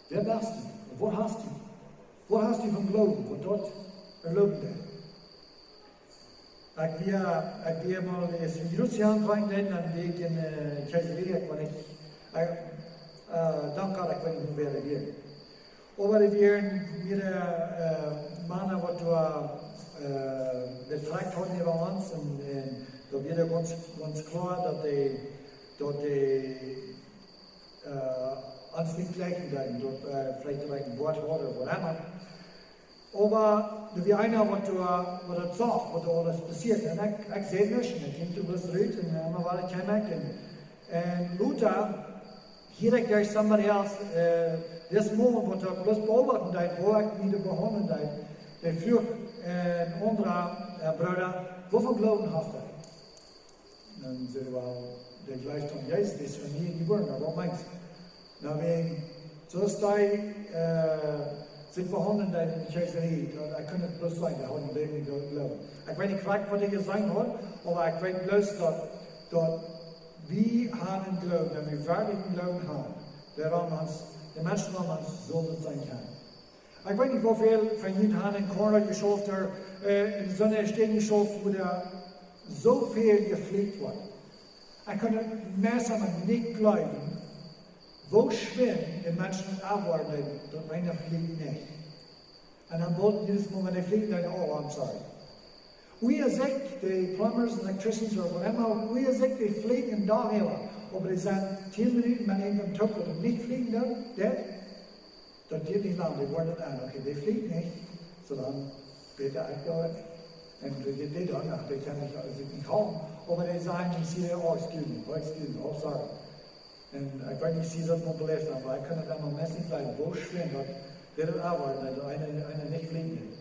"Wäa best du? Un waut hast du? Waut hast du von Gloowen, waut daut erlauben deit?" Ekj wia, ekj wia mol, aus wie Russland aunfangen deeden, dan deed ekj en, äh, Kaiserie, ekj wia nich, äh, äh, dank Gott, ekj wia nich mea wada hia. Oba doa wieren mea, äh, Mana, waut doa, äh, daut Frakj hauden äwa ons, un, un daut wia gaunz, gaunz kloa, daut dee, daut dee, äh, ons nich jlikjen deeden, daut, äh, veleicht een Wuat hauden ooda whatever. Oba doa wia eena, waut doa, waut daut sach, waut doa aules passieed. Un ekj, ekj säd nuscht, un ekj jinkj doa bloos rut, un, äh, emma wada kjeem ekj, un, un lota, hia ekj derch somebody else, äh, dis Maun, waut ekj bloos beobachten deed, woo ekj mie behaundlen deed, dee fruach, äh, een aundra, äh, Brooda: "Woo väl Gloowen hast du?" Dan säd hee: "Well, dee jleeft aun Jesus, dee es von nie jebuaren, waut meenst du?" Nu, wäajen, soo aus dee, äh, sikj behaundlen deed en de Kjeisarie, daut, ekj kunn daut bloos sajen, dee haud een Läwen en Gloowen. Ekj weet nich krakjt, waut hee jeseenen haud, oba ekj weet bloos, daut, daut wie haben Gloowen, wan wie werkjlich Gloowen haben, dee rom ons, de Menschen rom ons sullen seenen kjennen. Ekj weet nich, woo väl von junt haben en Corner jeschauft, äh, en soone Städ jeschauft, wua doa soo väl jeflucht woat. Ekj kunn daut meist emol nich jleewen, woo schwind de Menschen aunwoaren, daut eena flucht nich. Un dan wullen jie daut mol, wan dee fluchen, dan: "Oh, I'm sorry." Wie sajen, de plumbers, electricians, ooda whatever, wie sajen, dee fluchen een Dach äwa. Oba dee sent tieen Minuten met eenem toop, waut nich fluchen deit, daut, daut diet nich lang, dee woaren dan aun: "Okay, dee flucht nich, soo dan bäta ekj doa." Un dee, dee, dee dan, ach, dee kaun nich, aulsoo nich halpen, oba dee sajen: "Oh, excuse me, oh, excuse me, oh, sorry." Un ekj weet nich, aus jie daut mol beleeft haben, oba ekj kunn daut emol meist nich jleewen, woo schwind daut, daut aunwoaren, daut eena, eena nich flucht.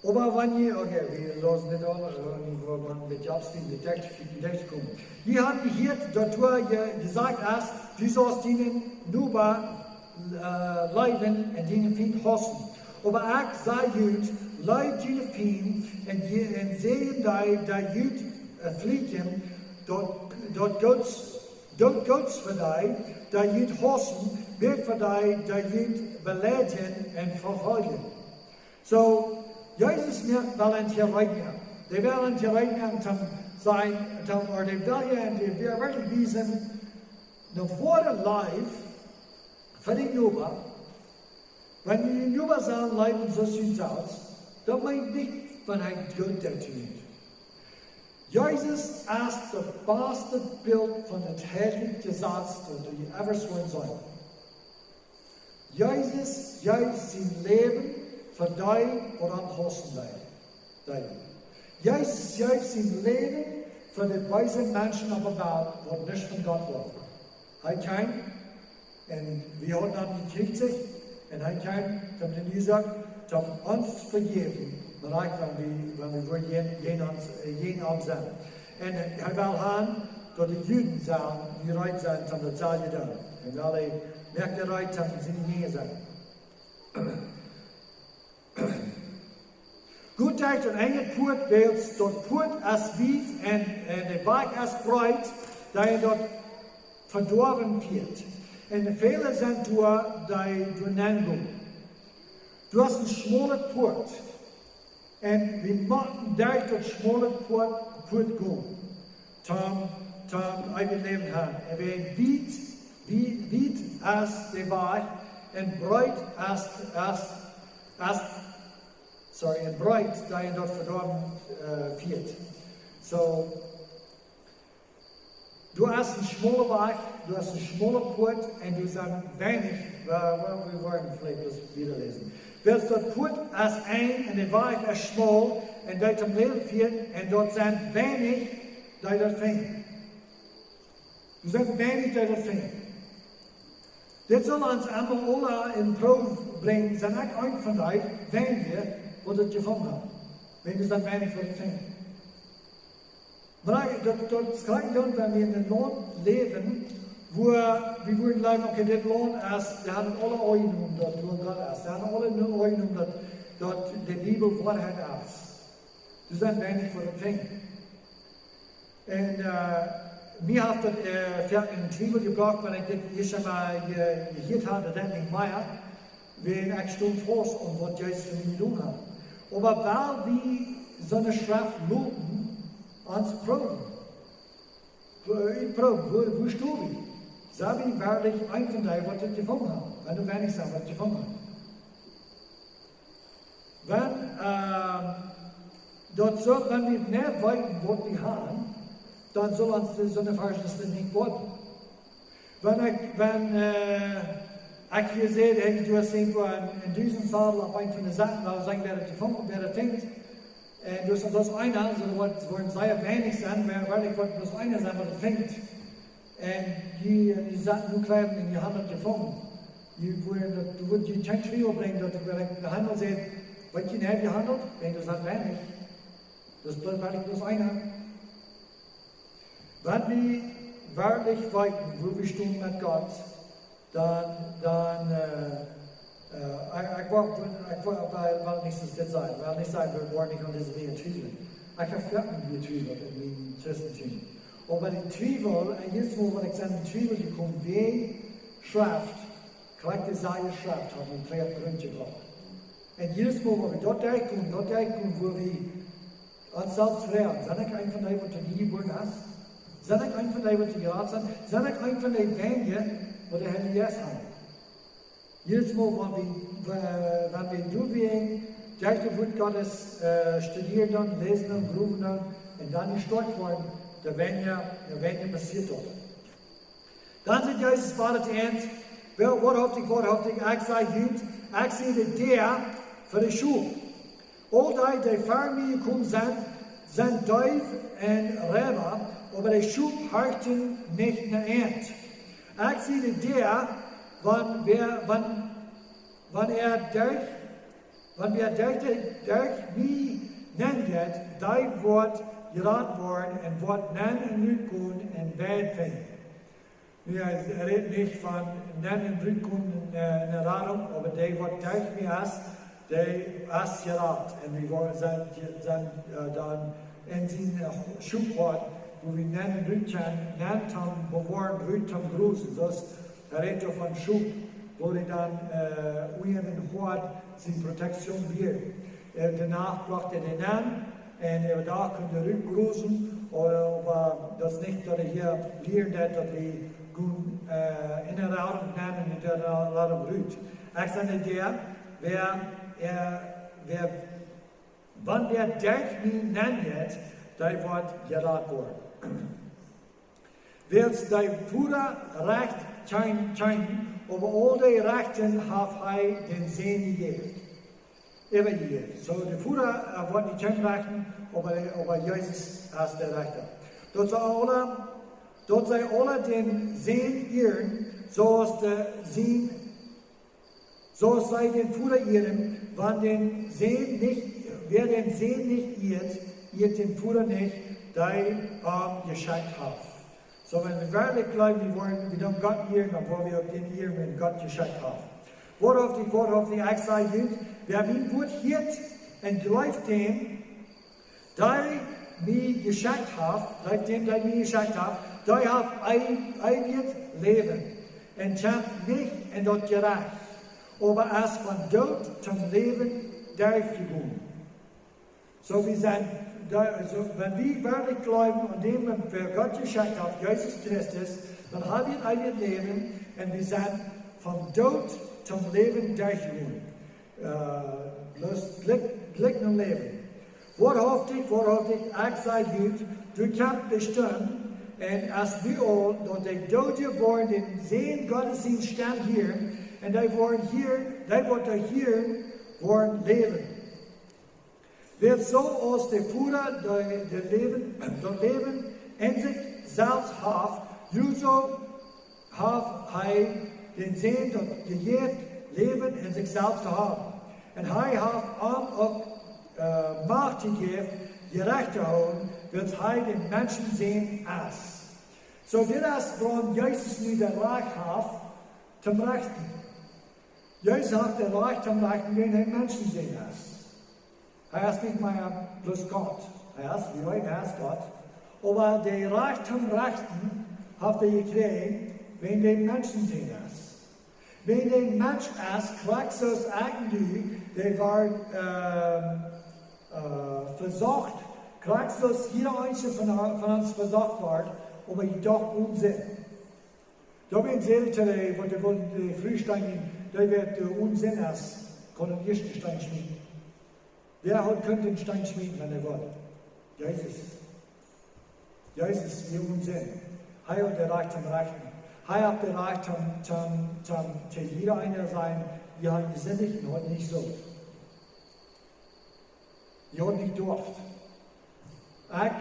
Oba wan jie, okay, wie loten dit aula, wie woaren een bät aufspielen, de Tekjst, de Tekjst kjemt. Jie haben jehieet, daut doa je-, jesajcht es: "Du saust dienen Noba, äh, leewen un dienen Fient haussen." Oba ekj saj junt: Leeft june Fiend un je-, un säajent dee, dee junt, äh, fluchen, doot, doot Goots, doot Goots fa dee, dee junt haussen, bät fa dee, dee junt beleidjen un vefoljen. Soo, Jesus mucht wel een Jereednis. Dee well een Jereednis toom sajen, toom, ooda dee well je, un dee well werkjlich wiesen, no, woo dee leeft fa dän Noba. Wan wie dän Noba sellen leewen soo aus wie selfst, daut meent nich, wan hee Goots deit to junt. Jesus es daut baste Bilt von daut heilje Jesaz, daut jie ever seenen sellen. Jesus jeef sien Läwen fa dee, waut am haussen deeden. Deeden. Jesus jeef sien Läwen fa de beese Menschen opp de Welt, waut nich von Gott wullen. Hee kjeem, un wie hauden am jekjriezicht, un hee kjeem, toom de Uasoak, toom ons vejäwen, mau uk wan wie, wan wie wudden jäajen, jäajen ons, äh, jäajen am sennen. Un, äh, hee well han, daut de Juden sellen, dee reed sent, toom daut selwje doonen. Un well hee Moakt junt reed, daut wie sent hia. Goot derch daut enje Puat, wiels daut Puat es wiet un, un de Wajch es breet, dee en daut Vedoawen fieet. Un väle sent doa, dee doa nenn gonen. Doa es een schmolet Puat. Un wie motten derch daut schmolet Puat, Puat gonen. Toom, toom eewjet Läwen haben. Un wiet, wiet, wiet es de Wajch un breet es, es, es, sorry, un breet, dee en daut Vedoawen, äh, fieet. So, doa es een schmola Wajch, doa es een schmola Puat un doa sent weinich, äh, wie, wie woaren veleicht daut wieda läsen. Wiels daut Puat es enj un de Wajch es schmol un dee toom Läwen fieet un doa sent weinich, dee daut finjen. Doa sent weinich, dee daut finjen. Dit saul ons emma aula en Proow brinjen, sie ekj eena von dee weinje, waut daut jefungen haben. Wan doa sent weinich, waut daut finjen. Oba daut, daut es jlikj dan, wan wie en een Launt läwen, wua wie wudden jleewen, okay, dit Launt es, dee haben aule aunjenomen, daut doa Gott es. Dee haben aule nu aunjenomen, daut, daut de Bibel Woarheit es. Doa sent weinich, waut daut finjen. Un, äh, mie haft daut, äh, foaken en Twiewel jebrocht, wan ekj dit ieescht mol je-, jehieet haud, daut daut nich mea, wan ekj stunt faust aun waut Jesus fa mie jedonen haud. Oba wiels wie soone Schreft loten, ons proowen. Äh, ekj proow, wua, wua sto wie? Sent wie werkjlich eena von dee, waut daut jefungen haben? Wan doa weinich sent, waut jefungen haben. Wan, äh, daut saul, wan wie nich weeten, waut wie haben, dan saul ons dee soone Varschnis nich woaren. Wan ekj, wan, äh, ekj hia saj, hey, du hast irjentwua een, een Dusendsadel opp eent von de Sachen, dan saj ekj, wäa daut jefungen, wäa daut finjt. Un doa es, daut es eena, soo woat, woaren sea weinich sennen, wäa, wäa, woat bloos eena sennen, waut daut finjt. Un jie, jie sent nu kjlien un jie haben daut jefungen. Jie wudden daut, doa wudd jie kjeen Twiewel brinjen, daut wan ekj no Himmel saj, waut jie haben jehaundelt, wan doa sent weinich. Daut es bloos, wan ekj bloos eena. Wan wie werkjlich weeten, wua wie stonen met Gott, dan, dan, äh, äh, ekj, ekj well, ekj well, ekj well nich soo dit sennen, ekj well nich sennen, wie woaren nich aun dise Dinja twiewlen. Ekj hab foaken jetwiewelt en mien Christentum. Oba de Twiewel, un jiedet Mol, wan ekj aun de Twiewel jekomen sie, Schreft, jlikj de selwje Schreft haud mie trigj opp Grunt jebrocht. Un jiedet Mol, wan wie daut derchgonen, daut derchgonen, wua wie ons selfst froagen, sie ekj eena von dee, waut doa nie jebuaren es? Sie ekj eena von dee, waut doa jerat sent? Sie ekj eena von dee weinje, waut de Heilje Jeist haben? Jiedet Mol, wan wie, äh, wan wie doawäajen, derch daut Wuat Gottes, äh, studieren dan, läsen dan, prowen dan, un dan jestoakjt woaren, dan weinje, dan weinje passieet daut. Dan säd Jesus wada to an: Woa-, woarhauftich, woarhauftich, ekj saj junt, ekj sie de Däa fa de Schop. Aul dee, dee ver mie jekomen sent, sent Deew un Reiba, oba de Schop horchten nich no an. Ekj sie de Däa, wan wäa, wan, wan wäa derch, wan wäa derch de, derch mie nenn jeit, dee woat jerat woaren un woat nenn un rut gonen un Weid finjen. Nu, hee rät nich von nenn un rut gonen, äh, enne Radunk, oba dee, waut derch mie es, dee es jerat. Un wie woaren sent, sent, äh, dan en sien, äh, Schophoad, wua wie nenn un rut kjennen, nenn toom bewoaren, rut toom grusen. Soo aus hee rät doa von Schop, wua dee dan, äh, unja dän Hoad siene Protektion wia. Äh, de Nacht brocht hee dee nenn, un äwadach kunn hee rut grusen, oba, oba daut es nich daut hee hia lieren deit, daut wie gonen, äh, enne Radunk nenn un enne Radunk rut. Ekj sie de Däa, wäa, äh, wäa, wan wäa derch mie nenn jeit, dee woat jerat woaren. Wiels de Voda rajcht kjeen, kjeen, oba aul dee Rajchten haft hee dän Sän jejäft. Äwajejäft. Soo, de Voda, äh, woat nich kjeen rajchten, oba, oba Jesus es de Rajchta. Daut see aule, daut see aule dän Sän ieren, soo aus de Sän, soo aus see dän Voda ieren, wan dän Sän nich, wäa dän Sän nich ieet, ieet dän Voda nich, dee am jeschekjt haft. So, wan wie werkjlich jleewen, wie woaren, wie doonen Gott ieren, dan woa wie uk dän ieren, wäm Gott jeschekjt haft. Woarhauftich, woarhauftich, ekj saj junt, wäa mien Wuat hieet un jleeft däm, dee mie jeschekjt haft, jleeft däm, dee mie jeschekjt haft, dee haft eewjet Läwen un kjemt nich en daut Jerecht, oba es von Doot toom Läwen derchjegonen. So, wie sent, da, so, wan wie werkjlich jleewen aun däm, wäm Gott jeschekjt haft, Jesus Christus, dan ha wie eewjet Läwen un wie sent von Doot toom Läwen derchjegonen. Äh, bloos jlikj, jlikj nom Läwen. Woarhauftich, woarhauftich, ekj saj junt, doa kjemt de Stund, un es nu aul, daut de Doodje woaren dän Sän Gottes siene Stemm hieren, un dee woaren hieren, dee waut dee hieren, woaren läwen. Wiels soo aus de Voda de, de Läwen, daut Läwen en sikj selfst haft, soo haft hee dän Sän daut jejäft, Läwen en sikj selfst to haben. Un hee haft am uk, äh, Macht jejäft, Jerecht to hoolen, wiels hee de Menschensän es. So, dit es wuarom Jesus nu daut Rajcht haft, toom rechten. Jesus haft daut Rajcht toom rechten, wäajen hee Menschensän es. Hee es nich mea bloos Gott. Hee es, wie weeten, hee es Gott. Oba daut Rajcht toom rechten haft hee jekjräajen, wäajen hee Menschensän es. Wäajen hee Mensch es, krakjt soo aus ekj un du, dee woaren, ähm, äh, vesocht, krakjt soo aus jieda eensje von, von ons vesocht woat, oba jedoch onen Sind. Doa wia een Säd to dee, waut dee wullen, dee Fru steinjen, dee wia, äh, onen Sind es, kunn dän ieeschten Steen schmieten. Wäa haud kunt dän Steen schmieten, wan hee wull? Jesus. Jesus wia onen Sind. Hee haud daut Rajcht toom rechten. Hee haud daut Rajcht toom, toom, toom, to jieda eena sajen, jie haben jesindicht un hauden nich sult. Jie hauden nich jedoaft. Ekj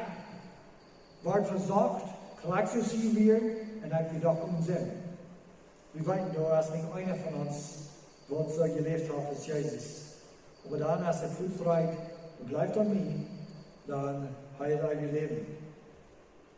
wort vesocht, krakjt soo aus jie wieren, un ekj jedoch onen Sind. Wie weeten, doa es nich eena von ons, waut soo jeläft haft aus Jesus. Oba dan, aus hee full Freid un jleeft aun mie, dan haft hee eewjet Läwen.